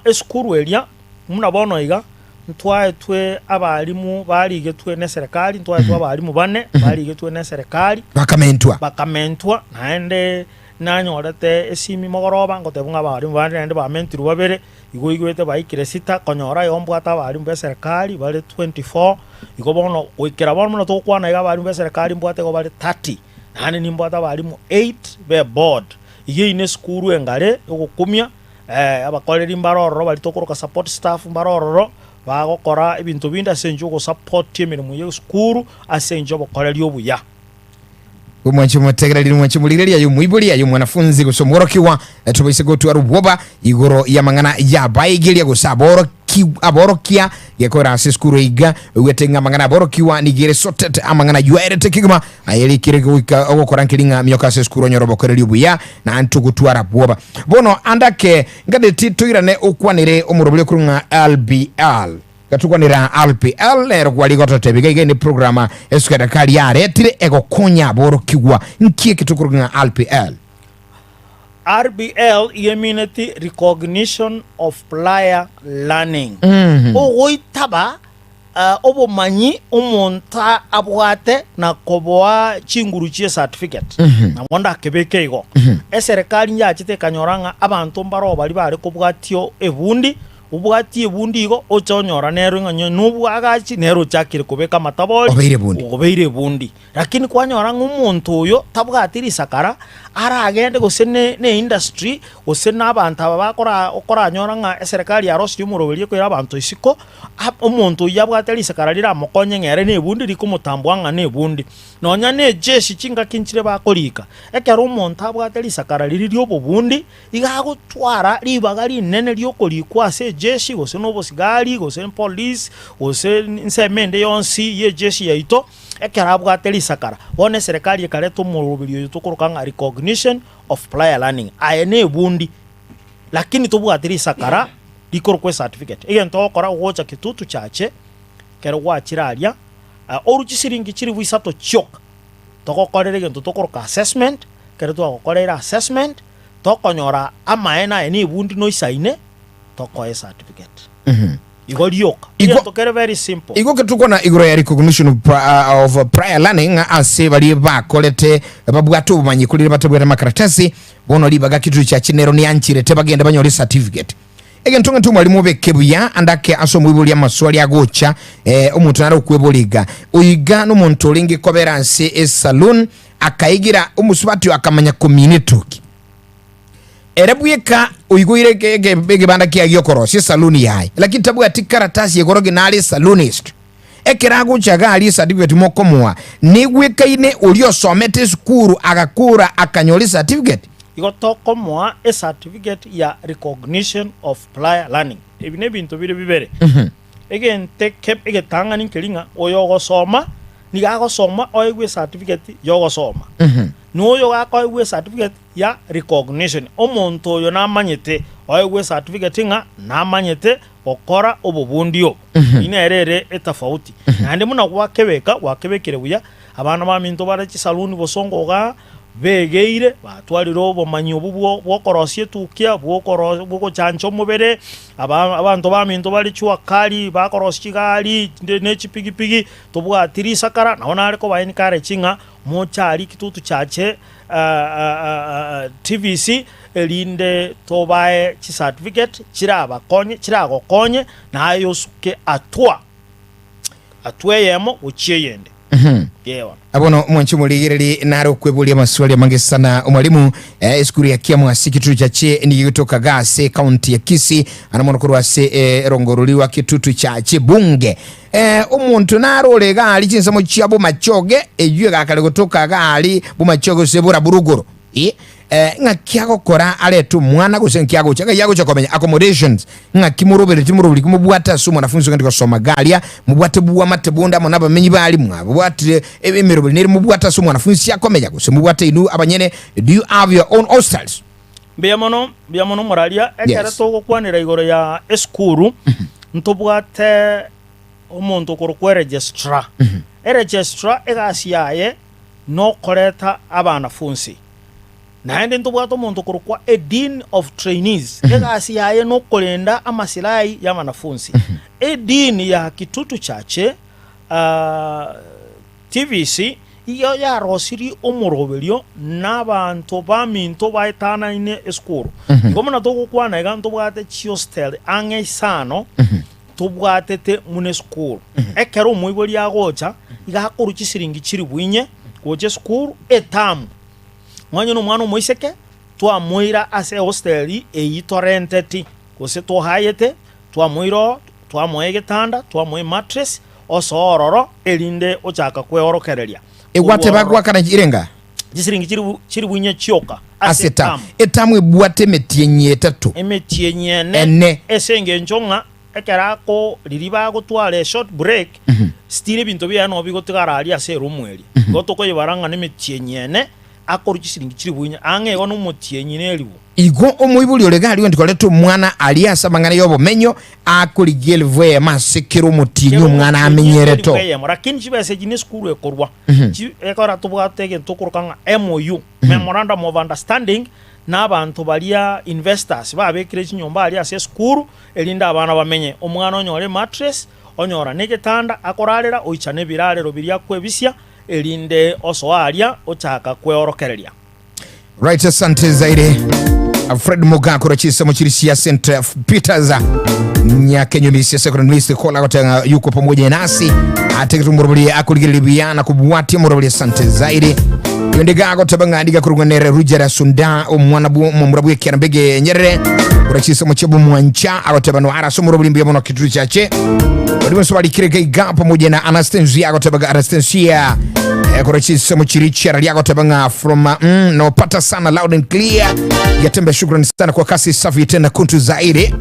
Esukuru eria buna bono iga ntwaetwe abalimu barigetwe neserekari, ntwaetwe abalimu bane barigetwe neserekari. Bakamentwa. Bakamentwa naende nanyorete esimi mogoroba ngotebwa ng'a abalimu bande naende bamentirwe babere, igo oigwete baikire sita, konyora igo mbwate abalimu b'eserekari bare 24, igo bono goikera bono buna togokwana iga abalimu b'eserekari mbwate igo bare 30, naende nimbwate abalimu 8 b'eboard. Iga eyio na esukuru engare yogokumia. Abakoreri mbare ororo baria tokoroka support staff mbare ororo, bagokora ebinto binde ase enchera yogosapotia emeremo y'esukuru ase enchera y'obokoreri obuya. Omwanche omotegereri nomwanche omorigereria, aye omoibori, aye omwanafunzi gose omworokigwa, tobaise gotwara obwoba igoro y'amang'ana y'abaegeria gose aboroki aborokia gekoera ase esukuru eiga. Oigwete ng'a amang'ana aborokigwa nigo ere sorted, amang'ana ayio aerete kegima, aye rikire goika ogokora nkeri ng'a mioka ase esukuru onyore obokoreri obuya naende togotwara bwoba. Bono ande ake nganeti toirane okwanere omorobori okorwa ng'a LBL. Gatokwanera RPL nero kwari gototebia iga iga ine programa eserekari yaretire egokonya aborokigwa. Nki eke tokoroka ng'a RPL? RBL iga emineti Recognition of Prior Learning. Ogoitaba obomanyi omonto abwate na koboa chinguru chie certificate. Nabo ndakebeke igo. Eserekari yachete ekanyora ng'a abanto mbaro baria bare kobwatia ebundi Obwatie ebundi igo, oche onyora nero ng'a onye nobwagachi, nere ochakire kobeka amatabori, Obeire ebundi. obeire ebundi. Lakini kwanyora ng'a omonto oyo tabwati risakara, aragende gose ne ne industry, gose na abanto aba bakora okoranyora ng'a eserekari yarosirie omoroberi ekoira abanto isiko, ab omonto oyio abwate risakara riramokonye ng'a ere na ebundi rikomotambua ng'a na ebundi. Nonya na ejeshi chingaki nchire bakorika, ekero omonto abwate risakara riria ria obobundi, Iga agotwara ribaga rinene ri'okorikwa ase ejeshi, gose nobosigari, gose police, gose ensemo ende yonsi y'ejeshi yaito, ekero abwate risakara. Bono eserekari ekareta omoroberi oyo tokoroka ng'a recognition of prior learning. Aye na ebundi, lakini tobwati risakara rikorokwa ecertificate. Egento ogokora ogocha Kitutu Chache, ekero gwachire aria, orwe chisiringi chilifu isato chioka, togokorera egento tokoroka assessment, ekero twagokoreire assessment, tokonyora amaene aye na ebundi noisaine, tokoe ecertificate. Igo rioka. Igo- Egento kere very simple. Igo ketokwana igoro ya recognition of, pri- of prior learning ng'a ase baria bakorete babwate obomanyi korende batabwate amakaratasi bono ribaga Kitutu Church nero nianchirete bagende banyore certificate. Egento ng'a omwalimu obeke buya ande ake ase omoibori amaswali agocha eh, omonto nare okweboria iga oiga nomonto orenge kobera ase esaloon Akaigira omosubati oyo akamanya komina etuki. Ere bweka oigoire ege- ege- egebanda kiaye gi'okorosia esaluni yaye, lakini tabwati karatasi egoro nare esalunist. Ekero agocha iga aria ecertificate mokomoa, negwekaine oria osomete esukuru agakora akanyora ecertificate. Igo tokomoa ecertificate ya recognition of prior learning. Ebi nebinto bire bibere. Egento eke egetang'ani nkeri ng'a oyo ogosoma nigo agosoma oegwe ecertificate y'ogosoma, na oyo gakoegwa ecertificate ya recognition. Omonto oyo namanyete oegwe ecertificate ng'a namanyete gokora obobundi obo. Eyio nere ere etofauti. Naende buna gwakebeka, gwakebekire buya, abana baminto bare chisaluni bosongo igaa, begeire, batwarire obomanyi obwo bwo bw'okorosia etukia, bw'okoro bw'ogochancha omobere, aba abanto baminto bare chua kali, bakorosia chigari, chinde ne chipigipigi, tobwati risakara, nabo nare koba encourage ng'a moche aria Kitutu Church TVC, erinde tobae chicertificate chirabakonye chiragokonye, naye osuke hatua, hatua eyemo gochia eyende. Eeh. Bono mwanche omorigereri nare okweboria amaswali amange sana omwalimu eh, esukuru ya Kiamwasi Kitutu Chache nigo egotoka iga ase ekaunti ya Kisii ana mono korwa ase eh, erongo rori rwa Kitutu Chache bunge eh, omonto nare ore iga aria chinsemo chia Bomachoge eywo egakare gotoka iga aria Bomachoge gose Borabu rogoro. Eh, ng'aki agokora arete omwana gose ng'aki agocha ng'ai agocha komenya accommodations ng'aki morobereti moroberi ki mobwate ase omwanafunzi ogende gosoma iga aria mobwate bwamate bonde amo nabamenyi baria mwabwatire emeroberi nere mobwate ase omwanafunzi akomenya gose mobwate inwe abanyene do you have your own hostels? Mbuya mono, mbuya mono moraria. Ekero Yes. togokwanera igoro ya esukuru, ntobwate omonto okorokwa eregistrar. Eregistrar egasi yaye nokoreta abanafunsi. Naende ntobwate omonto okorokwa a dean of trainees, egasi yaye nokorenda amasilahi y'abanafunsi. Edean ya Kitutu Chache ah, TVC igo yarosirie omoroberio nabanto baminto baetanaine esukuru. Igo buna togokwana iga ntobwate chihostel ang'e isano tobwatete buna esukuru. Ekero omoibori agocha, iga akorwa chisiringi chilifu inye gocha esukuru etamu. Nonye na omwana omoiseke, twamoira ase ehosteli eyio torenteti, gose tohayete, twamoira oo, twamoa egetanda, twamoa emattress, osoa ororo, erinde ochaka kweorokereria. Korwa Egwateba ororo. goakana irenga? Chisiringi chilifu chilifu inye chioka Ase ase etamu. etamu. Etamu ebwate emetienyi etato. Emetienyi ene, Ene. ase engencho ng'a ekero ako riria bagotwara eshort break, still ebinto biaye nabo bigotigara aria ase eroom eria. Igo tokoyebara ng'a nemetienyi ene, akorwa chisiringi chilifu inye, ang'e igo nomotienyi ne elifu. Igo omoibori ore gari ondi koreta omwana aria ase amang'ana y'obomenyo, akorigia elifu eyemo ase kera omotienyi Kera omwana omotienyi amenyereto. elifu eyemo, lakini chibesa echi nesukuru ekorwa. Chi ekero tobwate egento tokoroka ng'a MOU, Memorandum of Understanding, na abanto baria investors babekire chinyomba aria ase esukuru, erinde abana bamenye. Omwana onyore emattress, onyora na egetanda akorarera, oicha na ebirarero biria akwebisia, erinde osoa aria ochaka kweorokereria. Right, asante zaidi Fred Mugakoro chisemo chiri cia St Peters Nyakenyumisia Secondary School agotenga yuko pamoja nasi ategetu muruburi akurigereria buya na kubwatia muruburi asante zaidi yondiga agoteba ng'a ndiga kurugwanere Rujera Sunda omwana bwo omomura bw'ekiara mbege nyerere kura chisemo chia bomwancha agoteba no araso muruburi mbuya mono kituru chache bari bonsi barikire gaiga pamoja na Anastasia agoteba ng'a Anastasia eh, kura chisemo chiri chiara riagoteba ng'a from naopata sana loud and clear yatembe shukrani sana kwa kasi safi tena kuntu zaidi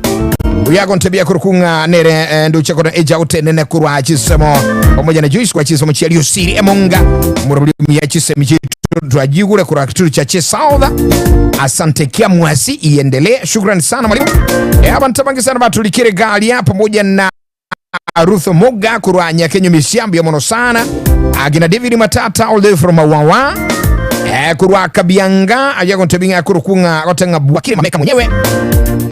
uyagontebia kurukunga nere eh, nduche kona eja utenene kurwa chisemo pamoja na Joyce kwa chisemo chia siri emonga murabuli ya chisemo chitu twajigure kurwa kituru cha chesaudha asante kia mwasi iendelee shukrani sana mwalimu eh, abantu bangi sana batulikire galia pamoja na Ruth Muga kurwa Nyakenyo misiambi ya mono sana agina David Matata all the way from Wawa eh, kurwa Kabianga aja kontebinga kurukunga gotenga bwakire mameka mwenyewe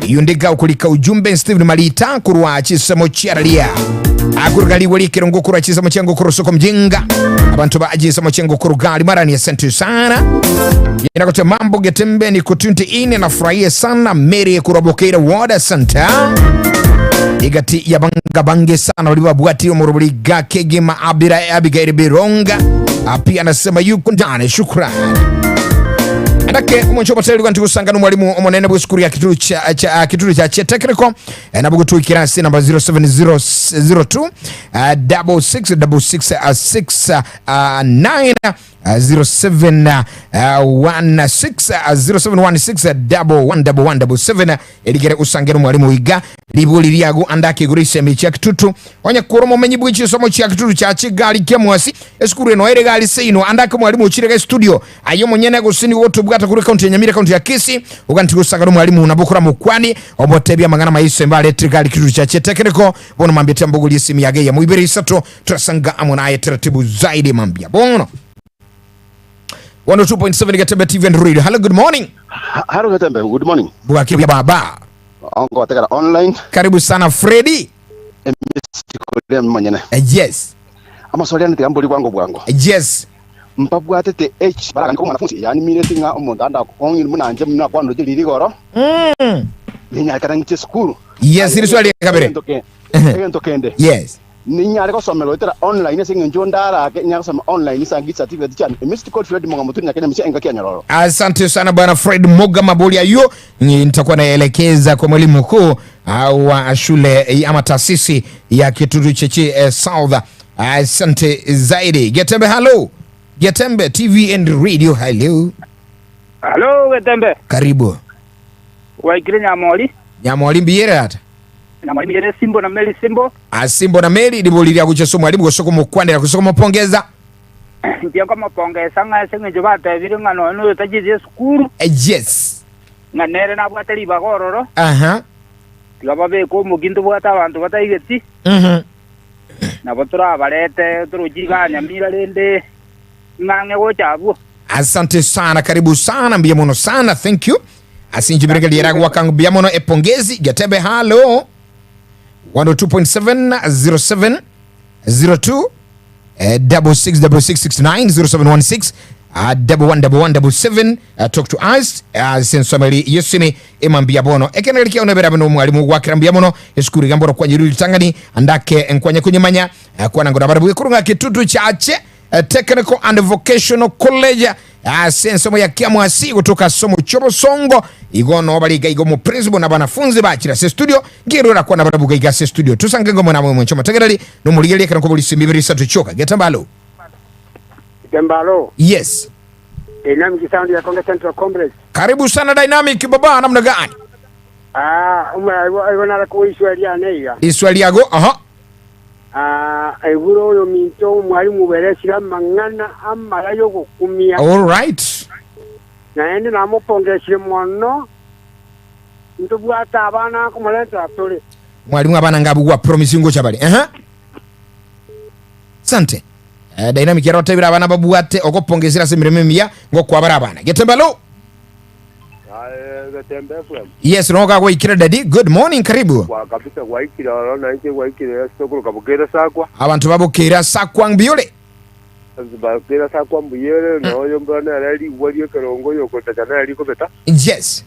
yundiga ukulika ujumbe Steven Malita kurwa chisemo chiaralia akurugaliwe likiro ngukuru chisemo cha ngukuru soko mjinga abantu ba chisemo cha ngukuru gali mara ni asante sana inakote mambo getembe ni kutunti ine nafurahia sana Mary kurobokera ward center igati yabanga bange sana walibabwati omuruburi gake gima abira Abigail Bironga pia anasema yuko ndani shukrani andake omoncho bateri rwa ntikusanga n'umwalimu omonene bw'esukuru ya kituru cha, cha, kituru cha che technical eh, nabo gutuikira si namba 07002 66 66 9 0716 erigere usangere mwalimu iga libuli lyago andake iguru isemi chia kitutu onye kuro mumenyi bwe chisomo chia kitutu cha chigali kia mwasi esukuru eno ere gali seino andake mwalimu uchirega studio ayo munyene gusini gotubwata kuri kaunti ya Nyamira kaunti ya Kisii uganti gusangana mwalimu nabukura mukwani omotebia mangana maiso mbale trigali kitutu cha chetekeneko bono mambia tambuguli simu yage ya muibere isato turasanga amonaye taratibu zaidi mambia bono 102.7 Gatembe TV and Radio. Hello, good morning. Haro Gatembe, good morning. Bwakiri baba. Ongo wategera online. Karibu sana Freddy. Msikuria manyene. Yes. Amaswali ane tigambori bwango bwango. Yes. Mpabwatete H baraka nko mwanafunzi yani mire tinga omuntu anda kongi munanje muna kwano jiri rigoro. Ninyakara ngiche sukuru. Yes, iri swali kabere. Egento kende. Yes. Ninyare gosomera etera online ase eng'encho ndarake nyare gosoma online sangi certificate chane. Mr. Godfred Munga Muturi nyakenya msia enga kianyororo. Asante sana bwana Fred Moga Maboli ayo nitakuwa naelekeza kwa mwalimu mkuu au wa shule ama taasisi ya Kitutu Cheche South. Asante zaidi. Getembe hello. Getembe TV and Radio hello. Halo Getembe. Karibu. Gwaikire Nyamori. Nyamori mbiyere tata. Nyamori mbiyere Simbo na Mary Simbo. Asimbo na Mary ribori ria gochia ase omwalimu gose komokwanera gose komopongeza. Inche nkomopongesa ng'a ase engencho batebire ng'a nonya noyo tachieti esukuru. Yes. Ng'a nere nabwate ribaga ororo. Aha. Tiga babeke omokia ntobwate abanto bataigeti. Nabo torabarete toroche igaa Nyamira rende ng'ang'e gocha abwo. Asante sana, karibu sana, mbuya mono sana, thank you. Ase inche bireke riera gwaka mbuya mono epongezi Getebe halo 102.7 07 02 eh, 666669 0716 111177 talk to us ase ensomeri yesimi ema mbuya bono ekenegeri kiao nebere abe nomwalimu gwakera mbuya mono esukuru iga mboro kwanyerire ritang'ani andake nkwanye konyemanya kwana ngoro abarabwo ekuru ng'a Kitutu Chache Technical and Vocational College ase ensomo ya Kiamwasi gotoka ase omochie obosongo igo noo bare iga iga omoprinciple na abanafunzi bachire ase estudio nkerora kwana barabwo iga iga ase estudio tosange ngomo namwe mwenche omotegereri na omorigereria ekero nkobori simi ibere isato chioka Getambalo. Getambalo. Yes. Dynamic Sound ya Konge Central Complex. Karibu sana Dynamic baba namna gani? Ah, igo nare koiswa riane iga. Iswa riago aha. Aa, aigure oyominto omwalimu bw'eresire amang'ana amaya y'ogokumia. Alright. Naende namopongesire mono, ntobwate abana nkomorentera tore. Mwalimu abana ngabwo gwa promise ngocha bare. Aha. Sante. Eh, dynamic yarotebire abana babwate ogopongesera ase emiremo emiya ngokwabara abana. Getembalo. Aye, Getembe FM. Yes, noga gwaikire daddy. Good morning, karibu. Kwa kabisa gwaikire oro na inche gwaikire ase okoroka bokera sakwa. Abanto babokera sakwa mbiyore. Bakera sakwa mbuyere na oyo mbona nere rigwa riekerongo yokotacha nere rikobeta. Yes.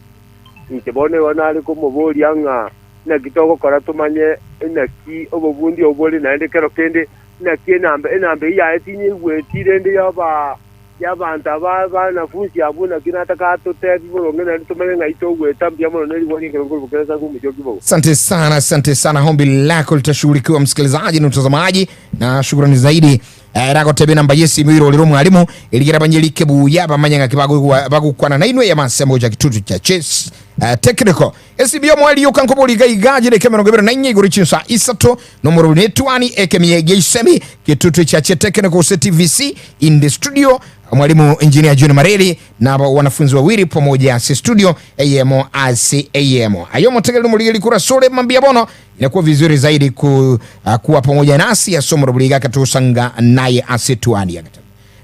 Inche bono igo nare komoboria ng'a naki togokora tomanye naki obobundi obo bore naende kero kende naki enamba enamba eyio yaye tinyeigweti rende yoba y'abanto aba abanafunsi abwo, naki nataka atotebi boronge naende tomanye ng'ai togoeta mbuya mono nerigwa ri'ekerongo korwa kera ase omochie o kibogo. Asante sana, asante sana. Ombi lako litashughulikiwa msikilizaji na mtazamaji, na shukrani zaidi. Eh, ragotebe namba yesimu irorere omwalimu erigera banyerike buya bamanye ng'aki bagogwa- bagokwana nainwe yamasemo gocha kitutu cha chess eh, technical esimu y'omwali yoka nkobori iga iga chidakika 24 igoro chinsa isato nomorobori netwani ekemiya egeisemi kitutu cha che technical gose tvc In the studio mwalimu engineer John Mareri na wanafunzi wawili pamoja ase studio eyemo ase eyemo ayo motegereri omorigeri kura sore mambia bono inakuwa vizuri zaidi ku, uh, kuwa pamoja nasi asomoro buri gaka tusanga naye ase tuani yagata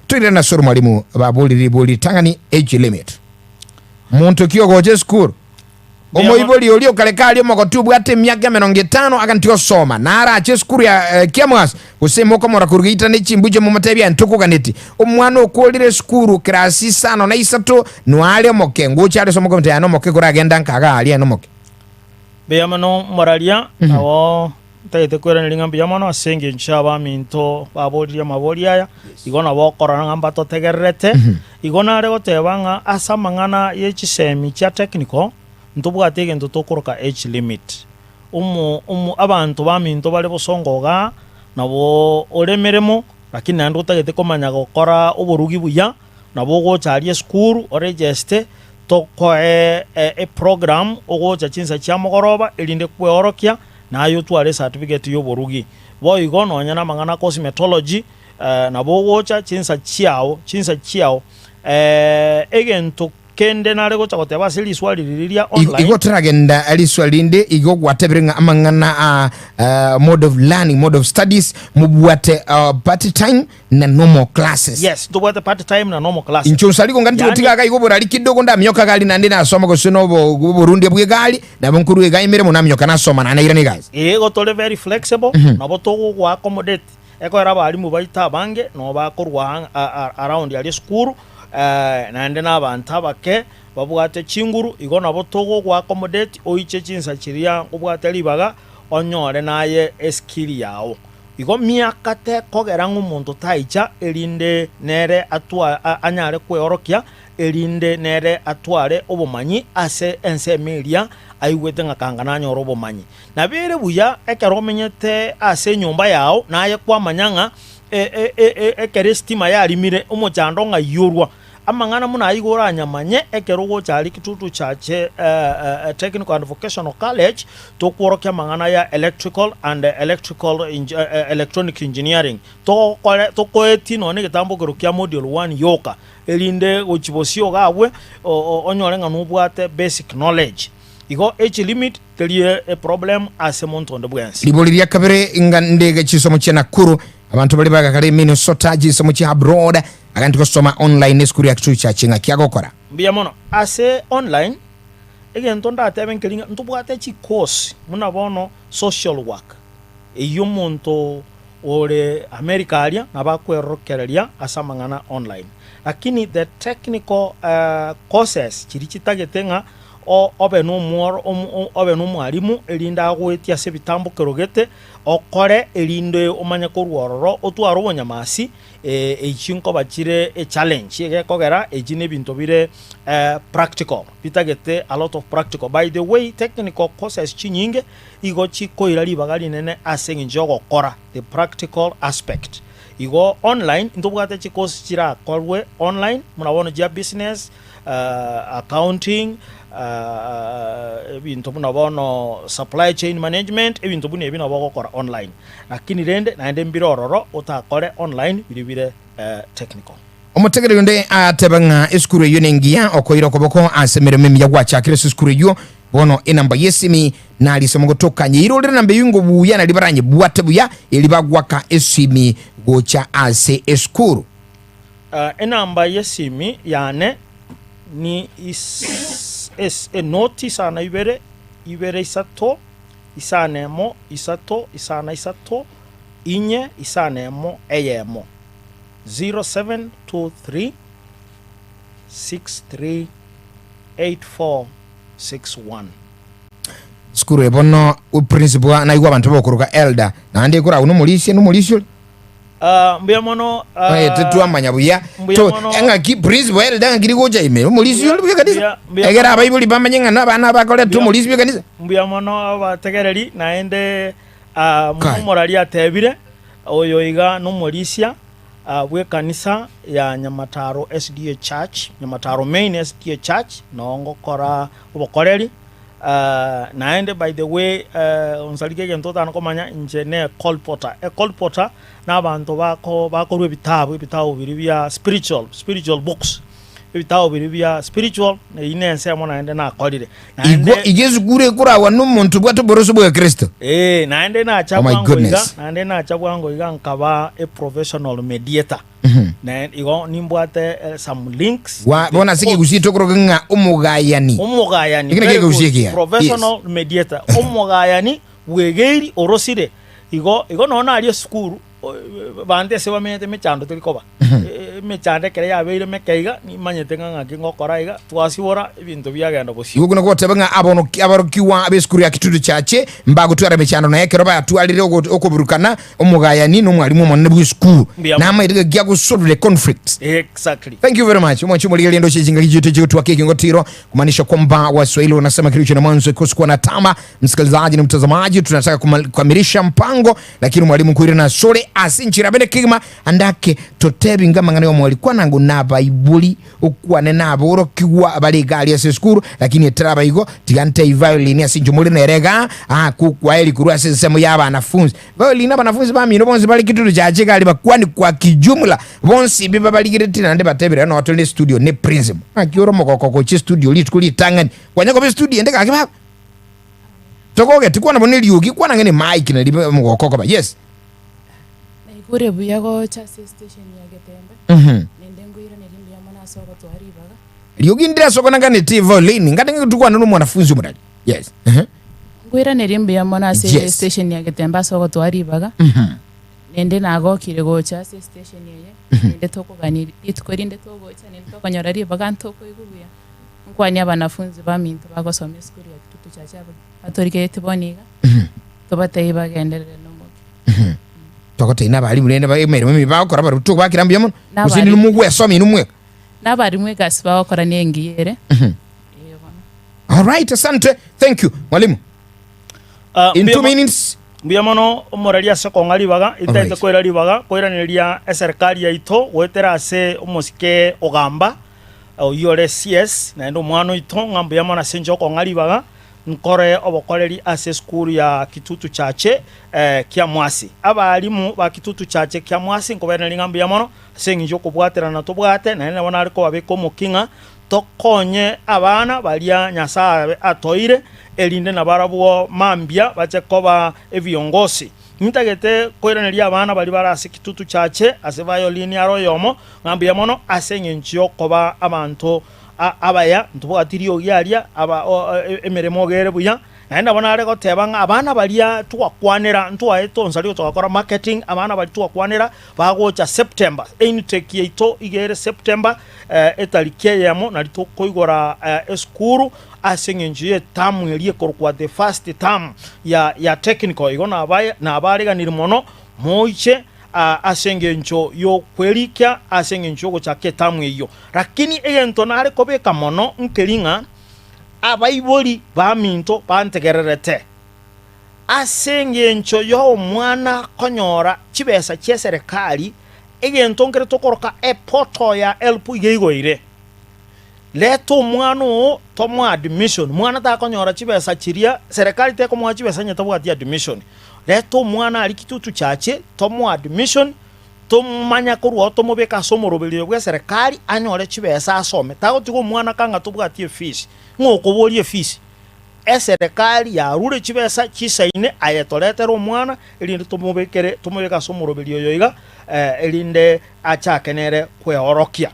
twire na soro mwalimu babuli ribuli tangani age limit Monto ki ogocha esukuru? Omoibori oria okare kare omogotu obwate emiaka emerongo etano agantie gosoma, na arache esukuru ya Kiamwasi, gose mokomora korwa geita ne chimbuche momotebie aye ntokoganeti. Omwana okorire esukuru class isano na isato noare omoke, ngocha are ase omokomotebia aye nomoke koragenda nka iga aria aye nomoke. Mbuya mono moraria, nabo ntagete koiraneria ng'a mbuya mono ase engencho y'abaminto baboririe amabori aya, igo nabo okorora ng'a mbatotegererete. Igo nare goteba ng'a ase amang'ana ye chisemi chia technical, ntobwate egento tokoroka age limit. Omo omo abanto baminto bare bosongo igaa, nabo ore emeremo, lakini naende otagete komanya gokora oborugi buya, Nabo ogocha aria esukuru oregeste, tokoe eprogram ogocha chinsa chia mogoroba erinde kweorokia naye otware ecertificate y'oborugi. Boigo nonya namang'ana a cosmetology nabo ogocha chinsa chiao chinsa chiao. Egento kende nare gocha goteba ase riswali riria ria online. Igo toragenda riswali rinde igo gwatebire ng'a amang'ana a mode of learning, mode of studies mobwate part time na normal classes. Yes, ntobwate part time na normal classes. Inche onsari konga Yaani- ntigotiga iga igo oborari kidogo ndamioka gari naende nasoma gose na obo oborundi bw'egari nabo nkorwa iga emeremo namioka nasoma naende nairana egasi. Ee, igo tore very flexible, nabo togogo accommodate ekogera abalimu baito abange nabo bakorwa ang a a around aria esukuru, naende na abanto abake babwate chinguru, igo nabo togogo accommodate oiche chinsa chiria obwate ribaga onyore naye eskill yao. Igo miaka tekogera ng'a omonto taicha, erinde nere atwa anyare kweorokia, erinde nere atware obomanyi ase ensemo eria aigwete ng'a kanga nanyore obomanyi. Nabo ere buya ekero omenyete ase enyomba yao, naye kwamanya ng'a ekero esitima yarimire, omochando ng'ai orwa. Amang'ana buna ayio igo oranyamanye ekero ogocha aria Kitutu Church Technical and Vocational College, tokworokia amang'ana ya electrical and electrical electronic engineering. Togokore tokoetie nonya na egetambokero kia module one yoka, erinde gochia bosio iga abwe onyore ng'a nobwate basic knowledge. Igo age limit teri eproblem ase monto onde bwensi. Ribori ria kabere ng'a ndege chisomo chia Nakuru abanto baria bagakare Minnesota chisomo chia abroad agandi gosoma online esukuru ya Kitutu Church ng'aki agokora. Mbuya mono. Ase online, egento ndatebe nkeri ng'a ntobwate chicourse buna bono social work, eyio omonto ore America aria nabo akwerorokereria ase amang'ana online. Lakini the technical courses chiria chitagete ng'a obe nomworo obe nomwalimu erinde agoetie ase ebitambo kerogete, okore erinde omanye korwa ororo otware obonyamasi, echi nkoba chire echallenge egekogera echi nebinto bire practical, bitagete a lot of practical. By the way technical courses chinyinge igo chikoira ribaga rinene ase eng'encho yogokora, the practical aspect. Igo online ntobwate chicourse chirakorwe online buna bono chia business, accounting, ebinto buna bono supply chain management, ebinto buna ebi nabo ogokora online. Lakini rende naende mbire ororo otakore online biria bire technical. Omotegereri onde ateba ng'a esukuru eyio nengiya okoira okoboko ase emeremo emiya gwachakire ase esukuru eyio. Bono enamba y'esimi narisemo gotoka nyeirorere enamba eyio ingo buya nario baranyebwate buya eri bagwaka esimi gocha ase esukuru. Enamba y'esimi yane ni enoti isano ibere, ibere isato, isano emo, isato, isano isato, inye, isano emo, eyemo, 0723 63 8461. Sukuru eye bono principal naigwe abanto bokoroka elder naende ekoragwa nomorisia nomorisia oria. Ah, mbuya mono ah, Eh, titwamanya buya mbuya To- mono. eng'aki principal elder ng'aki rigocha ime omorisia ori bw'ekanisa Mbuya- mbuya egere mono. abaibori bamanye ng'a nabana abakorete Mbuya- omorisia bw'ekanisa mbuya mono abategereri naende ah, Kai. omorari atebire oyo iga nomorisia ah, bw'ekanisa ya Nyamataro SDA Church, Nyamataro Main SDA Church, noo ngokora obokoreri Naende by the way onsarike egento otana komanya inche ne colporteur, e colporteur na abanto bako bakorwa ebitabu, ebitabu biria bia spiritual, spiritual books, ebitabu biria bia spiritual eywo na ensemo naende nakorire. Naende Igo iga esukuru ekoragwa nomonto obwate oboroso bwa Kristo. Ee, naende nacha Oh my bwango iga, goodness. naende nacha bwango iga nkaba a professional mediator. Na igo nimbwate some links Gwa- bono ase ekegusii tokoroka ng'a omogayani. Omogayani, Eki nakio very ekegusii good. ekiya. Professional mediator. Omogayani bwegeiri orosire. Igo igo nonya naria esukuru o- bande ase bamenyete emechando teri koba. Emechando ekero yabeire meke iga, nimanyete ng'a ng'aki ngokora iga, twasibora ebinto biagenda bosio. Igo buna goteba ng'a abono- aborokigwa b'esukuru ya Kitutu Church mbagotwara emechando nonya ekero batwarire ogo- okoburukana Omogayani nomwalimu omonene bw'esukuru Mbuya mono. namaete gaki agosolve the conflicts. Exactly. Thank you very much. Omwanchi omorigereria ndoche chingaki chitu chigotwaka ekengotiro kumaanisha kwamba Waswahili wanasema kilicho na mwanzo kikosi kuwa na tama. Msikilizaji na mtazamaji, tunataka kukamilisha mpango, lakini mwalimu nkoire nasore ase enchera bene kegima andake totebi nga amang'ana y'omwali kwanango nabaibori Okwane naborokigwa bare iga aria ase esukuru, lakini etaraba igo, tiga ntebie violin ase inche more nere igaa, aa kokwaeri korwa ase ensemo ya abanafunzi. Violin abanafunzi bamino bonsi bare kitutu chache iga aria bakwani kwa kijumla, bonsi ebi babarigeretie naende batebire rero noo tore ne studio ne principal. Ng'aki ore omogoko gochia estudio rituko ritang'ani, kwanya koba estudio ende gaki baba? Togogeti kwana bono eriogi, kwana ng'a ne mic nari omogoko okoba, yes. Naigure buya gocha ase estation ya Getembe, naende nkoiraneria mbuya mono ase ogotoa ribaga. Riogi ndire ase okona nganeti violin ngate ng'tukwane na omwanafunzi omorari. Yes. Ehe. Nkoiraneria mbuya mono ase estation ya Getembe ase ogotoa ribaga, naende nagokire gocha ase estation eye, naende tokogania rituko rinde togocha naende tokonyora ribaga ntokoigwa buya. Nkwanie abanafunzi baminto bagosoma esukuru ya Kitutu Church aba batorigeretie bono iga, tobatebie bagenderere nomokia. Togotebia na abalimu rende ba emeremo emibe bagokora barabwo tokobakera mbuya mono, gose Nabarimu. inwe mogwesomia inwe mweka. Nabarimu egasi bagokora nengiya ere. Ee bono. Alright, asante. Thank you. Mwalimu. Ah, In mbuya two mo- minutes. Mbuya mono omoreri ase okong'a ribaga, intagete Alright. koira ribaga koiraneria eserikari yaito goetera ase omosike Ogamba. Oyio ore CS, naende omwana oito, ng'a mbuya mono ase inche okong'a ribaga nkore obokoreri ase esukuru ya Kitutu Chache Kiamwasi. Abalimu ba Kitutu Chache Kiamwasi nkobairaneria ng'a mbuya mono ase eng'encho y'okobwaterana tobwate, naende nabo nare kobabeka omokia ng'a tokonye abana baria Nyasae atoire, erinde nabarabwo mambia bache koba ebiongosi. Nintagete koiraneria abana baria bare ase Kitutu Chache ase violin are oyomo, ng'a mbuya mono ase eng'encho y'okoba abanto abaya, ntobwati riogi aria, aba emeremo iga ere buya. Naende nabo nare goteba ng'a abana baria twakwanera, ntwaete onsari togakora marketing, abana baria twakwanera bagocha September, intake yaito iga ere September etariki eyemo nario tokoigora esukuru ase eng'encho y'etamu eria ekorokwa the first term ya technical. Igo nabareganiri mono moiche ase engencho y'okwerikia ase engencho y'ogochaka etamu eyio. Lakini egento nare kobeka mono nkeri ng'a abaibori baminto bantegererete ase engencho y'omwana konyora chibesa chi'eserekari, egento nkere tokoroka eportal ya HELB iga igoire. Reta omwana oo tomoe admission, mwana takonyora chibesa chiria, serikali tekomoa chibesa onye tabwati admission. Reta omwana aria Kitutu Chache tomoe admission, tomanya korwa oo tomobeke ase omoroberio oyo bwa eserekari anyore chibesa asome. Tagotiga omwana kang'a tobwati efees, ng'o okoboria efees? Eserekari yarure chibesa chisaine aye toretere omwana erinde tomobekere tomobeke ase omoroberio oyo iga erinde achake nere kweorokia.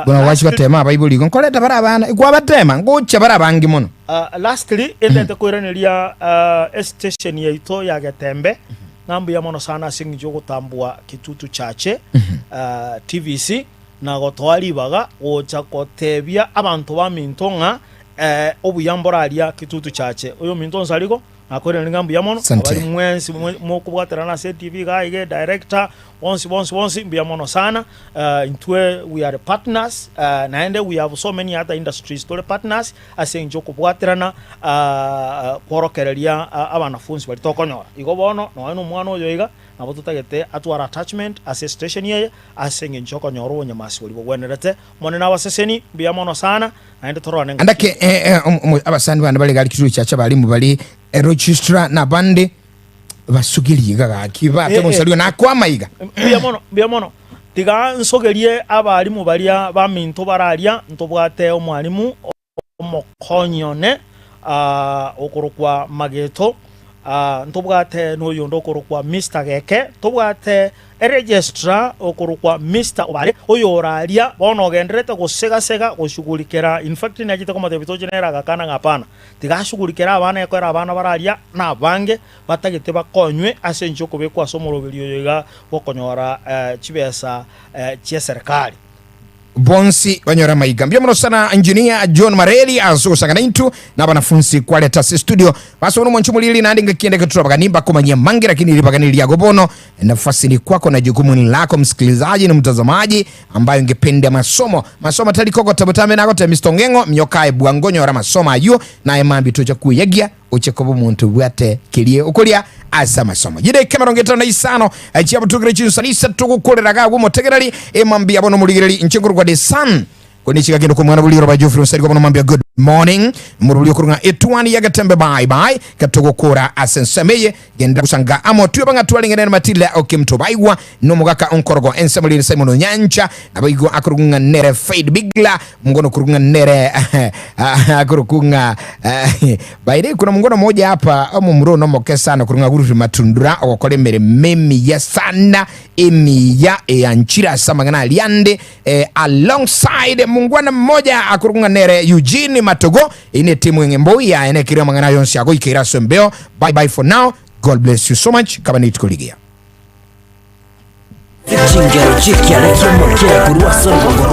Buna gwachia gotema abaibori igo, nkoreta bare abana, kwabatema, ngochia bare abange mono. Lastly, entete koiraneria estation yaito ya Getembe, ng'a mbuya mono sana ase eng'encho yogotambua Kitutu Chache TVC na gotoa ribaga gocha gotebia abanto baminto ng'a obuya mbore aria Kitutu Chache. Oyominto Onsarigo Nakoiraneria ng'a mbuya mono, Asante. abari mwensi mokobwaterana ase etv iga iga edirector, bonsi bonsi bonsi mbuya mono sana. Intwe we are partners, naende we have so many other industries tore partners ase eng'encho okobwaterana kworokereria abanafunsi baria tokonyora. Igo bono nonya na omwana oyo iga, nabo totagete atware attachment ase estation eye ase eng'encho okonyora obonyamasi boria bogwenerete. Omonene abaseseni, mbuya mono sana. Naende tororane ng'a Andake abasani bande bare gari Kitutu Chache abalimu bari registrar na abande basugerie iga gaki bate gonsariwa nakwama iga. Mbuya mono, mbuya mono. Tiga nsogerie abalimu baria baminto bare aria, ntobwate omwalimu omokonyi one okorokwa Mageto, ntobwate noyonde okorokwa Mister Geke, ntobwate Eregestra okorokwa Mister Obare, oyore aria bono ogendererete gosega-sega goshughulikera, in fact nachete komotebia toche nere agakana ng'a hapana, tiga ashughulikere abana ekero abana bare aria nabange batagete bakonywe ase enchera okobekwa ase omoroberio oyo iga bwokonyora chibesa chieserikari. Bonsi banyore amaiga. Mbuya mono sana Engineer John Mareri ase ogosanga naintwe na abanafunsi kwareta ase studio. Basomire omonche omoriri naende ngaki ende ekero torabagani mbakomanyia mange lakini ribaga niri riago bono. Nafasi ni kwako na jukumu ni lako msikilizaji na mtazamaji ambaye ungependa masomo. Masomo tari kogota botambe nagotebia Mister Ong'eng'o minyoka bwango nyora amasomo ayio naye mambia tocha kweyagia oche koba omonto obwate keria okoria ase amasomo. Chidaika 56 chiabutokire chinsani isato gokorera iga agwo omotegereri emambia bono omorigereri inche nkorokwa The Sun koni chiga kende komwana bori roba Geoffrey Onsarigo bono mambia good morning morobori okorwa ng'a etwani ya Getembe bye bye ketogokora ase ensemo eye genda gosanga amo tweba ng'a twareng'ene na Matilda Okemto baigwa nomogaka onkorogo ensemo riri Simon Onyancha naboigo akorokwa ng'a nere Faith Bigla Mungono kurunga nere akurukunga baire kuna mungono moja hapa omomura ono omoke sana kurunga guruti matundura ogokora emeremo emiya sana emiya eyanchire ase amang'ana aria ande eh, alongside mungwana mmoja akurukunga nere Eugene Matogo ine timu eng'embo yaye nekire amang'ana yonsi agoikeire ase embeo. Bye bye for now, God bless you so much. Kaba nituko rigiya. Chingero chi'ekiare ki'omokera korwa ase orogongo.